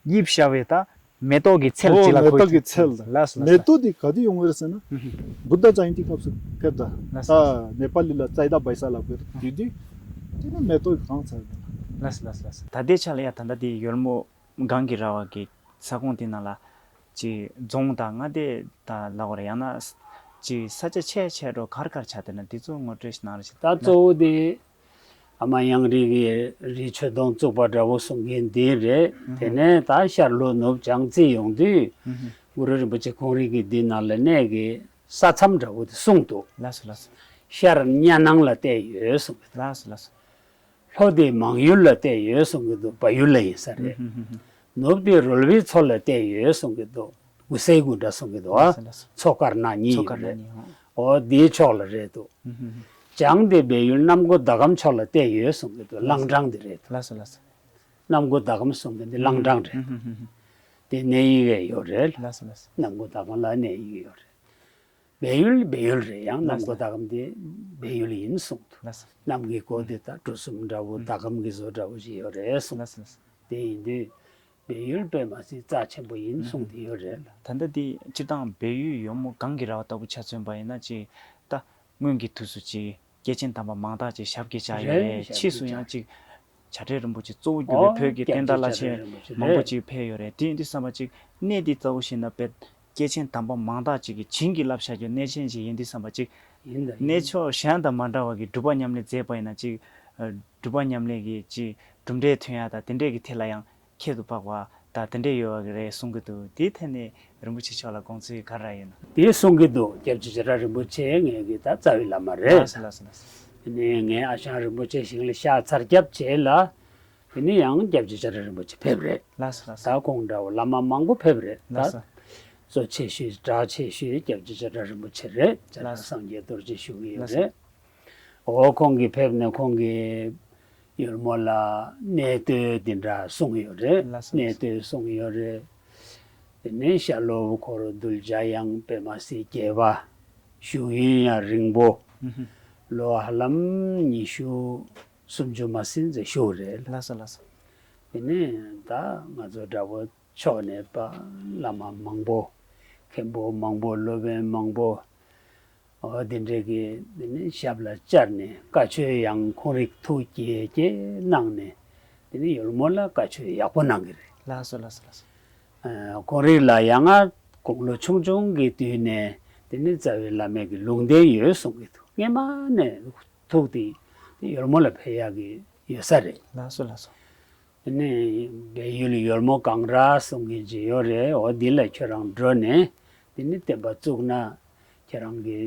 དབྱིབས་བཞག་པའི་ད་མེ་ཏོག་གི་ཚལ་ཅིག་ལ་ཨོ་གོ། མེ་ཏོག་གི་ཚལ་ད། ལགས་སོ་ལགས་སོ། མེ་ཏོག་འདི་ག་དུས་ཡོང་གི་རེད་ཟེར་ན། ཧུ་ཧུ། བུདྡྷ་ཇ་ཡན་ཏི་སྐབས་སུ་ཕེབས་ད། ལགས་སོ། ད་ནེ་པ་ལི་ལ་ཙའི་ད་བྷའི་ས་ལབ་ཀྱི་རེད། དེ་དུས་དེ་ནི་མེ་ཏོག་གི་གང་ཚར་རེད། ལགས་སོ་ལགས་སོ་ལགས་སོ། ད་ལྟའི་ཆ་ལ་ཡ་ད་ལྟ་དེ་ཡོལ་མོ་སྒང་གི་ར་བ་གི་ས་ཁོངས་དེ་ནང་ལ་ ཅིག་རྫོང་དང་མངའ་སྡེ་དང་ལབ་དགོས་རེད། ཡང་ན་ཅིག་ས་ཆ་ཆེ་ཆེ་འགྲོ་གར་གར་ཆགས་བསྡད་ན་དེ་ཚོ་ངོ་སྤྲོད་ཞིག་གནང་རོགས་ཞེས། ད་གཙོ་བོ་དེ་ཨ་མ་གཡང་རིག་གི་རི་ཆོས་སྡོང་བཙུགས་པ་འདྲ་བོ་གསུང་མཁན་འདི་རེད། དེ་ནས་ད་ཤར་ལྷོ་ནུབ་བྱང་རྩིས་ཡོང་དུས་གུ་རུ་རིན་པོ་ཆེ་ཁོང་རིག་གི་འདི་ནང་ལ་གནས་ཀྱི་ས་མཚམས་འདྲ་བོ་དེ་གསུངས་འདུག། ལགས་སོ་ལགས་སོ། ཤར་གཉའ་ནང་ལ་བལྟས་ཡོད་གསུངས་གི་འདུག། ལགས་སོ་ལགས་སོ། ལྷོ་དེ་མང་ཡུལ་ལ་བལྟས་ཡོད་གསུང་གི་འདུག། བལ་ཡུལ་ལ་ཡིན་ས་རེད། ཧུམ་ཧུམ་ཧུམ། ནུབ་དེ་རོལ་བའི་མཚོ་ལ་བལྟས་ཡོད་གསུང་གི་འདུག། དགུ་སའི་དགུ་འདྲ་གསུང་གི་འདུག་ཨ། ལགས་སོ་ལགས་སོ། མཚོ་དཀར་ནག་གཉིས་མཚོ་ཡོད་དཀར་ནག་རེད། གཉིས་ཧོ། འོ་དེའི་ཕྱོགས་ལ་རེད་འདུག། ཧུམ་ཧུམ་ཧུམ། བྱང་དེ་བལ་ཡུལ་གནམ་སྒོ་ཟླ་གམ་ཕྱོགས་ལ་བལྟས་ཡོད་གསུང་གི་འདུག། ལགས་སོ། ལང་ཀྲང་དེ་རེད་འདུག། ལགས་སོ་ལགས་སོ། གནམ་སྒོ་ཟླ་གམ་གསུང་གི་འདི་ལང་ཀྲང་རེད། ཧུམ་ཧུམ་ཧུམ་ཧུམ། དེ་གནས་ཡིག་ཡོད་རེད། ལགས་སོ་ལགས་སོ། གནམ་སྒོ་ཟླ་གམ་ལ་གནས་ཡིག་ཡོད་རེད། བལ་ཡུལ་བལ་ཡུལ་རེད། ཡང་གནམ་སྒོ་ཟླ་གམ་དེ་བལ་ཡུལ་ཡིན་གསུངས་འདུག། ལགས་སོ། གནམ་གྱི་སྒོ་དེ་ད་གྲུ་གསུམ་འདྲ་བོ་ཟླ་གམ་གྱི་བཟོ་འདྲ་བོ་ཞིག་ཡོད་རེད་གསུངས། ལགས་སོ་ལགས་སོ། དེ་ཡིན་དུས་བལ་ཡུལ་དཔེ་མ་སྲིད་རྩ་ཆེན་པོ་ཡིན་གསུངས་དེ་ཡོད་རེད། ད་ལྟ་དེ་སྤྱིར་བཏང་བལ་ཡུལ་ཡོལ་མོ་སྒང་གི་ར་བ་ལྟ་བུ་ཆ་མཚོན་པ་ཡིན་ན་ཅིག་ད་སྔོན་གྱི་དུས་སུ་ཅིག་སྐྱེས་ཆེན་དམ་པ་མང་དག་ཅིག་ཞབས་ཀྱིས་བཅགས་ཡོད་རེད། རེད། ཕྱིས་སུ་ཡང་ཅིག་བྱ་བྲལ་རིན་པོ་ཆེ་གཙོ་བོ་གྱུར་པའི་ཨོ་བོད་ཀྱི་བསྟན་བདག་བླ་ཆེན་མང་པོ་ཅིག་ཕེབས་ཡོད་རེད། དེ་ཡིན་དུས་བསམ་པ་ཅིག་གནས་འདི་གཙོ་བོ་བཞིན་ན་དཔེ་སྐྱེས་ཆེན་དམ་པ་མང་དག་ཅིག་གིས་བྱིན་གྱིས་བརླབས་བཞག་རྒྱུ་གནས་ཆེན་ཞིག་ཡིན་དུས་བསམ་པ་ཅིག་ཡིན་ད་ཡིན། གནས་མཆོག་གཞན་དང་མ་འདྲ་བ་གི་སྒྲུབ་པ་ཉམས་ལེན་མཛད་པ་ཡིན་ན་ཅིག་སྒྲུབ་པ་ཉམས་ལེན་གྱི་ཅིག་གྲུབ་འབྲས་ཐོན་ཡ་དང་དེ་འདྲས་ཀྱི་ཐད་ལ་ཡང་ཁྱད་དུ་འཕགས་པ་དང་དེ་འདྲས་ཡོད་པ་རེད་གསུང་གི་འདུག། དེའི་ཐད་ནས་རིན་པོ་ཆེ་མཆོག་ལ་དགོངས་ཚུལ་ག་རེ་ཡོད་ན། དེ་གསུང་གི་འདུག། སྐྱབས་རྗེ་བྱེ་བྲག་རིན་པོ་ཆེ་ངེད་ཀྱི་ད་རྩ་བའི་བླ་མ་རེད། ལགས་སོ་ལགས་སོ་ལགས་སོ། དེ་ནས་ངའི་ཨ་ཞང་རིན་པོ་ཆེ་ཞིག་ལ་ཤག་ཚར་རྒྱབ་བྱས་ལ། དེ་ནས་ཡང་སྐྱབས་རྗེ་བྱེ་བྲག་རིན་པོ་ཆེ་ཕེབས་རེད། ལགས་སོ་ལགས་སོ། ད་ཁོང་འདྲ་བོ་བླ་མ་མང་པོ་ཕེབས་རེད། ད་ལགས་སོ། གཙོ་ཆེ་ཤོས་གྲགས་ཆེ་ཤོས་སྐྱབས་རྗེ་བྱེ་བྲག་རིན་པོ་ཆེ་རེད། བྱེ་བྲག་ལགས་སོ། སངས་རྒྱས་རྡོ་རྗེ་ཞུ་གི་ཡོད་ལགས་སོ། རེད། འོ་ཁོང་གིས་ཕེབས་ནས་ཁོང་གིས་ཡོལ་མོ་ལ་གནས་བསྟོད་འདི་འདྲ་གསུངས་ཡོད་རེད། ལགས་སོ། གནས་བསྟོད་གསུངས་ཡོད་རེད། དེ་ནས་ཤར་ལྷོ་འཁོར་གདུལ་བྱ་ཡང་དཔེ་མ་སྲིད་རྒྱས་པ། བཞུགས་ཡུན་ཡང་རིང་པོ། ཧུམ་ཧུམ། ལོ་ཧ་ལམ་ཉི་ཤུ་སུམ་ཅུ་མ་ཟིན་ཙམ་བཞུགས་རེད། ལགས་སོ་ལགས་སོ། དེ་ནས་ད་ང་ཚོ་འདྲ་བོ་ཕྱོགས་ནས་པ་བླ་མ་མང་པོ། མཁན་པོ་མང་པོ། སློབ་དཔོན་མང་པོ། འོ་དེ་འདྲས་ཀྱི་དེ་ནས་ཞབས་ལ་བཅར་ནས་བཀའ་ཆོས་ཡང་ཁོང་རིགས་ཐུགས་དགྱེས་དགྱེས་གནང་ནས་དེ་ནས་ཡོལ་མོ་ལ་བཀའ་ཆོས་ཡག་པོ་གནང་གི་རེད། ལགས་སོ་ལགས་སོ་ལགས་སོ། ཨ་ཁོང་རིགས་ལ་ཡང་ང་དགུང་ལོ་ཆུང་ཆུང་གི་དུས་ནས་དེ་ནས་རྩ་བའི་བླ་མའི་གི་ལུང་བསྟན་ཡོད་གསུང་གི་འདུག། སྔས་མ་ནས་ཐུགས་དེ་དེ་ཡོལ་མོ་ལ་ཕེབས་ཡག་གི་ཡོད་ས་རེད། ལགས་སོ་ལགས་སོ། དེ་ནས་བལ་ཡུལ་ཡོལ་མོ་སྒང་ར་གསུང་མཁན་ཅིག་ཡོད་རེད། འོ་འདི་ལ་ཁྱོད་རང་འགྲོ་ནས་དེ་ནས་བསྟན་པ་བཙུགས་ན་ཁྱེད་རང་གི་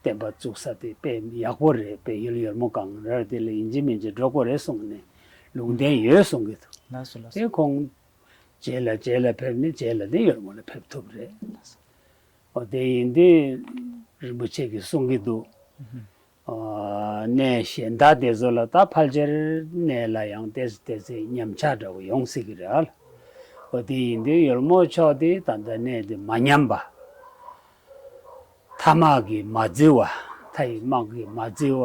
བསྟན་པ་བཙུགས་ས་དེ་དཔེ་ཡག་པོ་རེད། བལ་ཡུལ་ཡོལ་མོ་སྒང་ར་དེ་ལ་ཡིན་གཅིག་མིན་གཅིག་འགྲོ་དགོས་རེད་གསུངས་ནས་ལུང་བསྟན་ཡོད་གསུང་གི་འདུག། ལགས་སོ་ལགས་སོ། དེ་ཁོང་རྗེས་ལ་རྗེས་ལ་ཕེབས་ནས་རྗེས་ལ་དེ་ཡོལ་མོ་ལ་ཕེབས་ཐུབ་རེད། འོ་དེ་ཡིན་དུས་རིན་པོ་ཆེ་གིས་གསུང་གི་འདུག། ཨ་གནས་གཞན་དག་དེ་ཚོ་ལ་ད་ཕལ་ཆེར་གནས་ལ་ཡང་ཏོག་ཙམ་ཏོག་ཙམ་ཉམས་ཆག་འདྲ་བོ་ཡོང་སྲིད་ཀྱི་རེད་ཨ། འོ་དེ་ཡིན་དུས་ཡོལ་མོ་ཕྱོགས་དེ་ད་ལྟ་གནས་དེ་མ་ཉམས་པ། མཐའ་དམག་གིས་མ་བརྫི་བ། མཐའ་ཡི་དམག་གིས་མ་བརྫི་བ་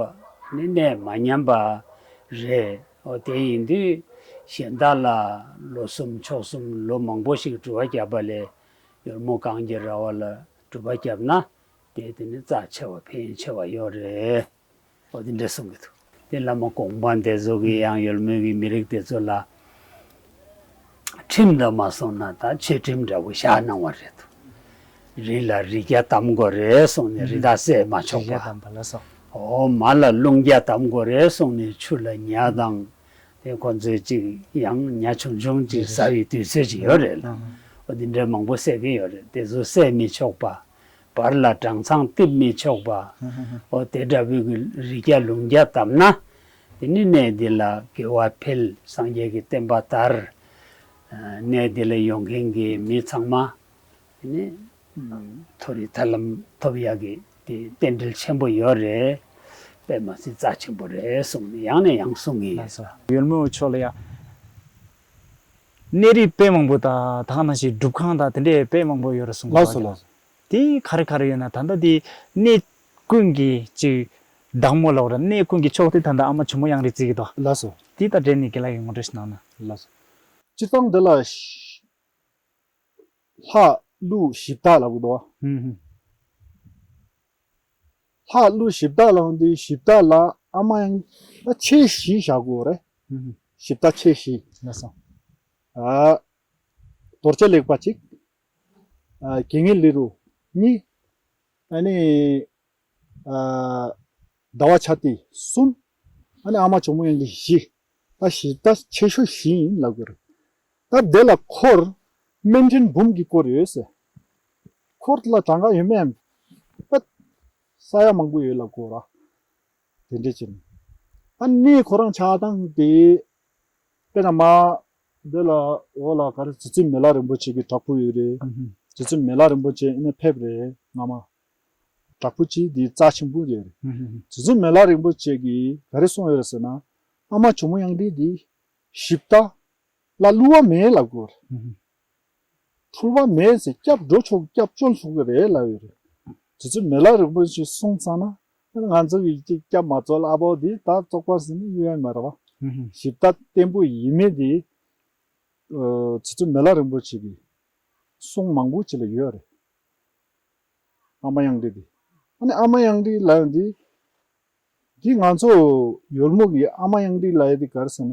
ནི་གནས་མ་ཉམས་པ་རེད། འོ་དེ་ཡིན་དུས་གཞན་དག་ལ་ལོ་གསུམ་ཕྱོགས་གསུམ་ལོ་མང་པོ་ཞིག་སྒྲུབ་པ་བརྒྱབ་པ་ལས་ཡོལ་མོ་སྒང་གི་ར་བ་ལ་སྒྲུབ་པ་བརྒྱབ་ན། དེ་དེ་ནི་རྩ་ཆེ་བ་ཕན་ཡོན་ཆེ་བ་ཡོད་རེད། འོ་དེ་འདྲ་གསུང་གི་འདུག། དེ་བླ་མ་གོང་མ་དེ་ཚོ་གིས་ཡང་ཡོལ་མོའི་གི་མི་རིགས་དེ་ཚོ་ལ་ཁྲིམས་དང་མ་སོང་ན་ད་ཆོས་ཁྲིམས་འདྲ་བོ་བཞག་གནང་བ་རེད་འདུག། རི་ལ་རི་རྒྱ་བསྡམ་དགོས་རེད་གསུངས་ནས་རི་དྭགས་བསད་མ་ཆོག་པ། རི་རྒྱ་བསྡམ་པ་ལ་སོགས། འོ་མ་ལ་རླུང་རྒྱ་བསྡམ་དགོས་རེད་གསུངས་ནས་ཆུ་ལ་ཉ་དང་། དེ་ཁོ་ཚོས་ཅིག་ཡང་ཉ་ཆུང་ཆུང་ཅིག་ཟ་བའི་དུས་ཚོད་ཅིག་ཡོད་རེད་ལ། ཨང་། འོ་དེ་འདྲའི་མང་པོ་བསད་ཀྱི་ཡོད་རེད། དེ་ཚོ་བསད་མི་ཆོག་པ། བར་ལ་སྦྲང་ཚང་གཏིབས་མི་ཆོག་པ། ཨང་། འོ་དེ་འདྲ་བོའི་གི་རི་རྒྱ་ལུང་རྒྱ་བསྡམས་ན། དེ་ནི་གནས་འདི་ལ་དགེ་བ་འཕེལ། སངས་རྒྱས་ཀྱི་བསྟན་པ་དར། ཨ་གནས་འདི་ལ་ཡོང་མཁན་གྱི་མི་ཚང་མ། དེ་ནི་མཐོ་རིས་ཐར་ལམ་ཐོབ་ཡག་གི་དེ་རྟེན་འབྲེལ་ཆེན་པོ་ཡོད་རེད། དཔེ་མ་སྲིད་རྩ་ཆེན་པོ་རེད་གསུངས་ནས་ཡང་ནས་ཡང་གསུང་གི་ཡིན། ལགས་སོ། ཡོལ་མོའི་ཕྱོགས་ལ་ཡང་གནས་རིགས་དཔེ་མང་པོ་དང་ད་ག་ནང་བཞིན་སྒྲུབ་ཁང་དང་དེ་འདྲས་དཔེ་མང་པོ་ཡོད་རེད་གསུངས་ལགས་སོ་ལགས་སོ། དེ་ག་རེ་ག་རེ་ཡོད་ན་ད་ལྟ་དེ་གནས་ཀུན་གྱི་ཅིག་བདག་མོ་ལབ་ར་གནས་ཀུན་གྱི་མཆོག་དེ་ད་ལྟ་ཨ་མ་ཇོ་མོ་གཡང་རིག་བརྩི་གི་འདུག། ལགས་སོ། དེ་དང་འབྲེལ་ནས་དགེ་ལགས་ཀྱིས་ངོ་སྤྲོད་ཞིག་གནང་ན། ལགས་སོ། སྤྱིར་བཏང་འདི་ལ་ཤ་ལྷ་ཀླུ་གཞི་བདག་ལབ་ཀྱི་འདུག། ཧུམ་ཧུམ། ལྷ་ཀླུ་གཞི་བདག་ལབ་དུས་གཞི་བདག་ལ་ཨ་མ་ཡང་ད་ཆེ་བཞི་བཞག་དགོས་རེད། ཧུམ་ཧུམ། གཞི་བདག་ཆེ་བཞི། ལགས་སོ། ཨ་རྡོ་རྗེ་ལེགས་པ་གཅིག། ཨ་དགེ་བསྙེན་ལི་རུ་གཉིས། ཨ་ནི་ཨ་ཟླ་བ་བྱ་ཏི་གསུམ། ཨ་ནི་ཨ་མ་ཇོ་མོ་གཡང་འགྲིག་བཞི། ད་བཞི་ད་ཆེ་ཤོས་བཞི་ཡིན་ལབ་དགོས་རེད། ད་དེ་ལ་འཁོར་སྨན་ཕྲན་འབུམ་གྱིས་བསྐོར་ཡོད་ཟེར། འཁོར་ལ་གྲངས་ཀ་ཡོད་མེད་ད་ས་ཡ་མང་པོ་ཡོད་ལབ་དགོས་ར། དེ་འདྲས་བྱས་ནས། ཨ་གནས་ཁོ་རང་ཆགས་སྟངས་དེ། དཔེར་ན་མ། འདི་ལ་འོག་ལ་ག་རེ་རྗེ་བཙུན་མི་ལ་རིན་པོ་ཆེ་གི་བྲག་ཕུག་ཡོད་རེད། ཨུ་ཧུ། རྗེ་བཙུན་མི་ལ་རིན་པོ་ཆེ་ཨ་ནི་ཕེབས་རེད་སྔ་མ། བྲག་ཕུག་གཅིག་འདི་རྩ་ཆེན་པོ་རེད། ཨུ་ཧུ་ཧུ། རྗེ་བཙུན་མི་ལ་རིན་པོ་ཆེ་གིས་ག་རེ་གསུངས་ཡོད་རེད་ཟེར་ན། ཨ་མ་ཇོ་མོ་གཡང་འགྲིག་འདི་ཞིབ་ལྟ་ལ་བསླུ་བ་མེད་ལབ་དགོས་རེད། ཨུ་ཧུ། འཁྲུལ་བ་མེད་ཟེར་སྐྱབས་འགྲོ་ཆོག་སྐྱབས་བཅོལ་ཆོག་གི་རེད་ལབ་ཡོད་རེད། རྗེ་བཙུན་མི་ལ་རིན་པོ་ཆེས་གསུངས་ཙང་ན། ང་ཚོ་གིས་ཅིག་སྐྱབས་མ་བཅོལ་ཨ་ཕོ་འདི་ད་བཙོག་པ་ཟིན་ནི་གཡུག་ཡ་མ་རེད་བ། ཧུམ་ཧུམ། ཞིབ་ལྟ་བརྟན་པོ་ཡིན་མིན་དེ། ཨ་རྗེ་བཙུན་མི་ལ་རིན་པོ་ཆེ་གི་གསུང་མང་པོ་ཅིག་ལ་ཡོད་རེད། ཨ་མ་གཡང་འགྲིག་འདི། ཨ་ནི་ཨ་མ་གཡང་འགྲིག་ལབ་ཡ་འདི། འདི་ང་ཚོ་ཡོལ་མོ་གི་ཨ་མ་གཡང་འགྲིག་ལབ་ཡ་འདི་ག་རེ་ཟེར་ན།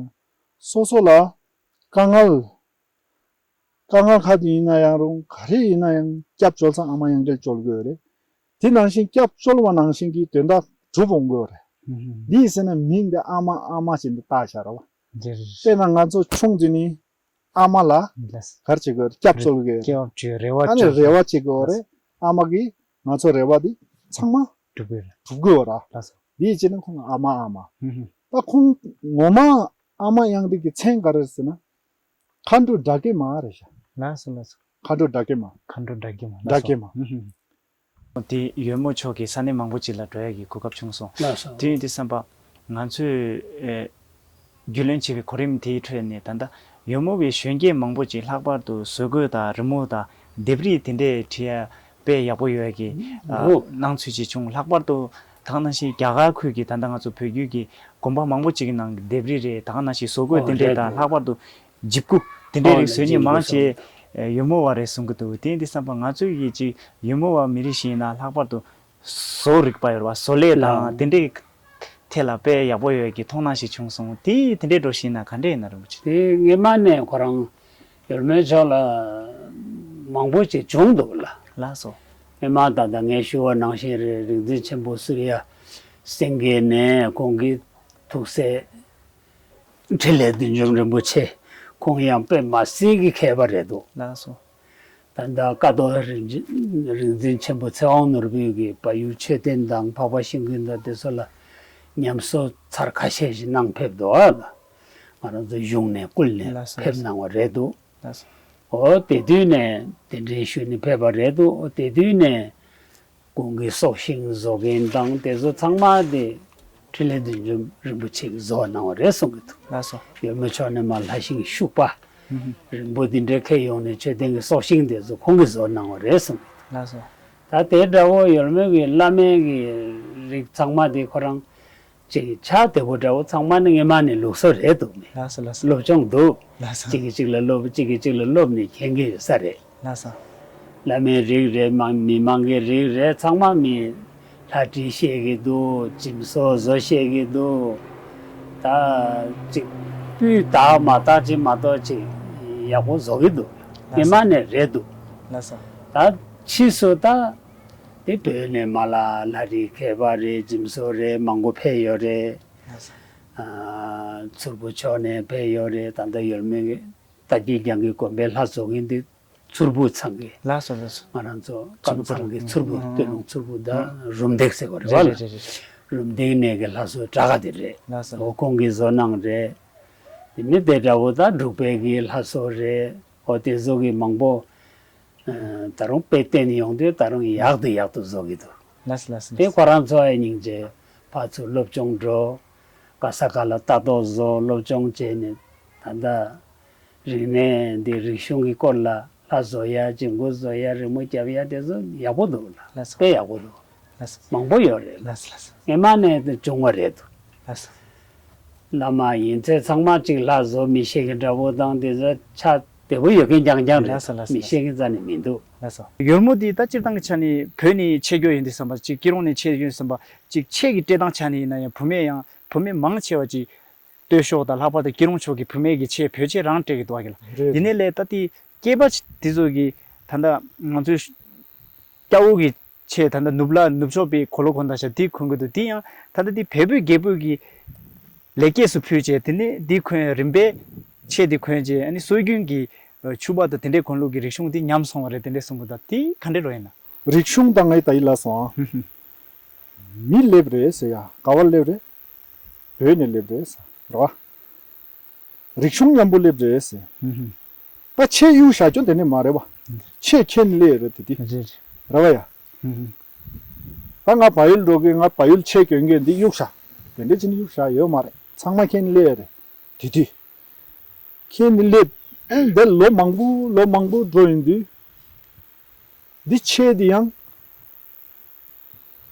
སོ་སོ་ལ་དཀའ་ངལ། དཀའ་ངལ་ག་དེ་ཡིན་ན་ཡང་རུང་ག་རེ་ཡིན་ན་ཡང་སྐྱབས་བཅོལ་ཙང་ཨ་མ་གཡང་འགྲིག་བཅོལ་དགོས་རེད། དེ་ནང་བཞིན་སྐྱབས་བཅོལ་བ་ནང་བཞིན་གྱི་དོན་དག་སྒྲུབ་འོང་དགོས་རེད། ཧུམ་ཧུམ། འདི་ཟེར་ན་མིང་འདི་ཨ་མ་ཨ་མ་ཞེས་འདི་བཏགས་བཞག་རེད་བ། རེད་རེད། དཔེར་ན་ང་ཚོ་ཆུང་དུས་ནས་ཨ་མ་ལ་ལགས། ག་རེ་བྱེད་དགོས་རེད། སྐྱབས་བཅོལ་དགོས་རེད། སྐྱབས་བཅོལ་རེ་བ། ཨ་ནི་བཅོལ་རེ་བ་བྱེད་དགོས་རེད། ཨ་མ་གིས་ང་ཚོ་རེ་བ་འདི་ཚང་མ་སྒྲུབ་དགོས་རེད། སྒྲུབ་དགོས་ར། ལགས་སོ། འདི་བྱས་ན་ཁོང་ཨ་མ་ཨ་མ། ཧུམ་ཧུམ། ད་ཁོང་ངོ་མ་ཨ་མ་གཡང་འགྲིག་གི་མཚན་ག་རེ་རེད་ཟེར་ན། མཁའ་འགྲོ་སྒྲ་སྐྱེས་མ་རེད་ཤག་ལགས་སོ་ལགས་སོ། མཁའ་འགྲོ་སྒྲ་སྐྱེས་མ། མཁའ་འགྲོ་སྒྲ་སྐྱེས་མ། སྒྲ་སྐྱེས་མ། ལགས་སོ། ཧུམ་ཧུམ། དེ་ཡོལ་མོ་ཕྱོགས་ཀྱི་ས་གནས་མང་པོ་ཅིག་ལ་འགྲོ་ཡ་གི་གོ་སྐབས་བྱུང་སོང་། ལགས་སོ། དེ་ཡིན་དུས་ཙམ་པ་ང་ཚོས་ཨེ་རྒྱུས་ལོན་བྱེད་པའི་གོ་རིམ་དེའི་ཁྲོད་ནས་ད་ལྟ་ཡོལ་མོ་བའི་གཞོན་སྐྱེས་མང་པོ་ཅིག་ལྷག་པར་དུ་བཟོ་བཀོད་དང་རི་མོ་དང་ལྡེབས་རིས་དེ་འདྲས་བྲིས་ཡ་དཔེ་ཡག་པོ་ཡོད་ཡ་གི་ཨ་འདུག་སྣང་ཚུལ་ཅིག་བྱུང་། ལྷག་པར་དུ་ད་ག་ནང་བཞིན་རྒྱ་གར་ཁུལ་གྱི་ད་ལྟ་ང་ཚོ་བོད་བརྒྱུད་ཀྱི་དགོན་པ་མང་པོ་ཅིག་གི་ནང་གི་ལྡེབས་རིས་རེད། ད་ག་ནང་བཞིན་བཟོ་བཀོད་ཨོ་དེ་འདྲས་རེད་དང་འདུག་ལྷག་པར་དུ་འཇིབ་སྐུ་དེ་འདྲའི་ཨོ་རིགས་བཟོས་མཁན་མང་ཆེ་ཡོལ་མོ་བ་རེད་གསུང་གི་འདུག་དེ་འདི་བསམ་པ་ང་ཚོའི་གི་ཅིག་ཡོལ་མོ་བ་མི་རིགས་ཤིག་ཡིན་ན་ལྷག་པར་དུ་བཟོ་རིག་པ་ཡོད་རེད་བ། བཟོ་ལས་དང་དེ་འདྲའི་ཐད་ལ་དཔེ་ཡག་པོ་ཡོད་ཀྱི་མཐོང་སྣང་ཞིག་བྱུང་སོང་། དེ་དེ་འདྲའི་འགྲོ་ཤེས་ན་ག་འདྲ་ཡིན་ན་རིན་པོ་ཆེ། དེ་སྔོན་མ་ནས་ཁོ་རང་ཡོལ་མོའི་ཕྱོགས་ལ་མང་པོ་ཅིག་བྱུང་འདུག་ལ། ལགས་སོ། སྔོན་མ་ད་ལྟ་ངས་ཞུ་བ་ནང་བཞིན་རེད། རིག་འཛིན་ཆེན་པོ་སུ་རི་ཡ་སེང་གེ་ནས་ཁོང་གི་ཐུགས་སྲས་འཕྲིན་ལས་བདུད་འཇོམས་རིན་པོ་ཆེ་ཁོང་ཡང་དཔེ་མ་སྲིད་ཀྱི་མཁས་པ་རེད་འདུག་ལགས་སོ། ད་ལྟ་ཀ་ཏོ་རིག་འཛིན་རིག་འཛིན་ཆེན་པོ་ཚེ་དབང་ནོར་བུས་ཀྱི་བལ་ཡུལ་མཆོད་རྟེན་དང་འཕགས་པ་ཤིང་ཀུན་དང་དེ་ཚོ་ལ་ཉམས་གསོ་ཚར་ཁ་ཤས་ཤིག་གནང་ཕེབས་འདུག་ཨ། ང་རང་ཚོ་གཞུང་ནས་བསྐུལ་ནས་ལགས་སོ། ཕེབས་གནང་བ་རེད་འདུག་ལགས་སོ། འོ་དེ་དུས་ནས་དེ་འདྲའི་ཞུས་ནས་ཕེབས་པ་རེད་འདུག་འོ་དེ་དུས་ནས་ཁོང་གི་སྲོག་ཤིང་བཟོ་མཁན་དང་དེ་ཚོ་ཚང་མ་དེ་འཕྲིན་ལས་བདུད་འཇོམས་རིན་པོ་ཆེ་གིས་བཟོ་གནང་བ་རེད་གསུང་གི་འདུག་ལགས་སོ། ཡོལ་མོ་ཕྱོགས་ནས་མར་ལྷ་ཤིང་ཤུག་པ་ཧུམ་ཧུམ། རིང་པོ་འདི་འདྲའི་ཁྱེར་ཡོང་ནས་མཆོད་རྟེན་གྱི་སྲོག་ཤིང་དེ་ཚོ་ཁོང་གིས་བཟོ་གནང་བ་རེད་གསུང་གི་འདུག་ལགས་སོ། ད་དེ་འདྲ་བོ་ཡོལ་མོ་གི་བླ་མའི་གི་རིགས་ཚང་མ་དེ་ཁོ་རང་ཅིག་ཕྱག་བདེ་པོ་འདྲ་བོ་ཚང་མ་ནི་སྔོན་མ་ནས་ལུགས་སྲོལ་རེད་འདུག་ནས། ལགས་སོ་ལགས་སོ། སློབ་སྦྱོང་འདུག་ལགས་སོ། གཅིག་གིས་གཅིག་ལ་སློབ། གཅིག་གིས་གཅིག་ལ་སློབ་ནས་མཁྱེན་གྱི་ཡོད་ས་རེད། ལགས་སོ། བླ་མའི་རིགས་རེད། མ་མི་མང་གི་རིགས་རེད། ཚང་མ་མི་ལྷ་བྲིས་ཤེས་ཀྱི་འདུག་འཇིམ་བཟོ་བཟོ་ཤེས་ཀྱི་འདུག་ད་གཅིག་སྤུས་དག་མ་དག་ཅིག་མ་གཏོགས་ཅིག་ཡག་པོ་བཟོ་གི་འདུག་ལགས་སོ། སྔོན་མ་ནས་རེད་འདུག་ལགས་སོ། ད་ཕྱིས་སུ་ད། དེ་བོད་ནས་མར་ལ་ལྷ་རིས་མཁས་པ་རེད། འཇིམ་བཟོ་རེད། མང་པོ་ཕེབས་ཡོད་རེད། ལགས་སོ། ཨ་མཚུར་ཕུ་ཕྱོགས་ནས་ཕེབས་ཡོད་རེད། ད་ལྟ་ཡོལ་མོའི་རྟ་རྒྱས་རྒྱང་གི་དགོན་པའི་ལྷ་བཟོ་མཁན་དེ་མཚུར་ཕུ་ཚང་གི། ལགས་སོ་ལགས་སོ། ང་རང་ཚོ་ཀམ་ཚང་གི་མཚུར་ཕུ། ཨ་སྟོད་ལུང་མཚུར་ཕུ་དང་རུམ་བཏེག་ཟེར་བ་རེད་བ་ལ། རེད་རེད་རེད། རུམ་བཏེག་ནས་གི་ལྷ་བཟོ་དྲག་ག་དེ་རེད། ལགས་སོ། འོ་ཁོང་གིས་བཟོ་གནང་རེད། དེ་ནི་དེ་འདྲ་བོ་ད་འབྲུག་པའི་གི་ལྷ་བཟོ་རེད། འོ་དེ་ཚོ་གི་མང་པོ། ཨ་ད་རུང་དཔེ་བསྟན་ཡོང་དུས་ད་རུང་ཡག་ཏུ་ཡག་ཏུ་བཟོ་གི་འདུག་ལགས་སོ་ལགས་སོ། དེ་ཁོ་རང་ཚོ་ཨེ་སྙིང་རྗེ་ཕར་ཚུར་སློབ་སྦྱོང་འགྲོ། ག་ས་ག་ལ་ལྟ་རྟོག་བཟོ། སློབ་སྦྱོང་བྱས་ནས་ད་ལྟ་རིག་གནས་འདི་རིག་གཞུང་གི་སྐོར་ལ་ལྷ་བཟོ་ཡ། ལྗང་གུ་བཟོ་ཡ། རི་མོ་རྒྱབ་ཡ། དེ་ཚོ་ཡག་པོ་འདུག་ལ། ལགས་སོ། དཔེ་ཡག་པོ་འདུག་ལགས་སོ། མང་པོ་ཡོད་རེད། ལགས་སོ་ལགས་སོ། སྔོན་མ་ནས་དེ་བྱུང་བ་རེད་འདུག་ལགས་སོ། བླ་མ་ཡིན་ཚད་ཚང་མ་གཅིག་ལྷ་བཟོ་མི་ཤེས་མཁན་འདྲ་བོ་དང་དེ་ཚོ་ཆ་བདེ་པོ་ཡོད་མཁན་རྐྱང་རྐྱང་རེད། ལགས་སོ་ལགས་སོ། མི་ཤེས་མཁན་རྩ་ནས་མི་འདུག་ལགས་སོ། ཡོལ་མོ་འདི་ད་སྤྱིར་བཏང་གི་ཆ་ནས་བོད་ནས་ཆས་རྒྱུ་ཡིན་དུས་ཙམ་པ་ཅིག་སྐྱིད་རོང་ནས་ཆས་རྒྱུ་ཡིན་ཙམ་པ་ཅིག་ཆས་ཀྱི་སྤྲད་སྟངས་ཆ་ནས་ཡིན་ན་ཡང་བུད་མེད་ཡང་བུད་མེད་མང་ཆེ་བ་ཅིག་སྟོད་ཕྱོགས་དང་ལྷག་པར་དུ་སྐྱིད་རོང་ཕྱོགས་ཀྱི་བུད་མེད་ཀྱི་ཆས་བོད་ཆས་རང་སྤྲད་ཀྱི་འདུག་ག་ལ། རེད། འདི་ནས་ལས་ད་ལྟའི་སྐྱེས་པ་འདི་ཚོ་གི་ད་ ད་ལྟ་ང་ཚོའི་སྐྱ་བོ་གི་ཆས། ད་ལྟ་ནུབ་ལ་ནུབ་ཕྱོགས་པའི་གོས་ལོག་གོན་ད་ཤག་དེ་གོན་གི་འདུག། དེ་ཡང་ད་ལྟ་དེ་བལ་པོའི་རྒྱལ་པོ་གི་ལེགས་སྐྱེས་སུ་ཕུལ་བྱས། དེ་ནས་དེ་གོན། རིམ་པས་ཆས་དེ་གོན་བྱས། ཨ་ནི་སྲོལ་རྒྱུན་གྱི་ཕྱུ་པ་དང་དེ་འདྲའི་གོན་ལུགས་ཀྱི་རིག་གཞུང་དེ་ཉམས་སོང་བ་རེད། དེ་འདྲས་གསུང་གི་འདུག། དེ་ག་འདྲས་རོ་ཡིན་ན། རིག་གཞུང་དང་ངའི་ད་ཡིད་ལ་སོང་ཨ། མི་སླེབས་རེད་ཟེར་ཡ། ག་བར་སླེབས་རེད། བོད་ནས་སླེབས་རེད་ཟེར་ར། རིག་གཞུང་མཉམ་པོ་སླེབས་རེད་ཟེར། ད་ཆས་གཡུག་བཞག་རྒྱུ་དེ་ནས་མ་རེད་བ། ཆས་ཁྱེར་ནས་སླེབས་རེད་དེ་དུས། རེད་རེད། རེད་བ་ཡ། ད་ང་བལ་ཡུལ་འགྲོ་གི། ང་བལ་ཡུལ་ཆས་གྱོན་གྱི་འདི་གཡུག་བཞག། དེ་འདྲས་ཅིག་ནི་གཡུག་བཞག་ཡོད་མ་རེད། ཚང་མ་ཁྱེར་ནས་སླེབས་རེད་དེ་དུས། ཁྱེར་ནས་སླེབས། ཨེ་འདི་ལོ་མང་པོ་ལོ་མང་པོ་འགྲོ་ཡོང་དུས། འདི་ཆས་འདི་ཡང་།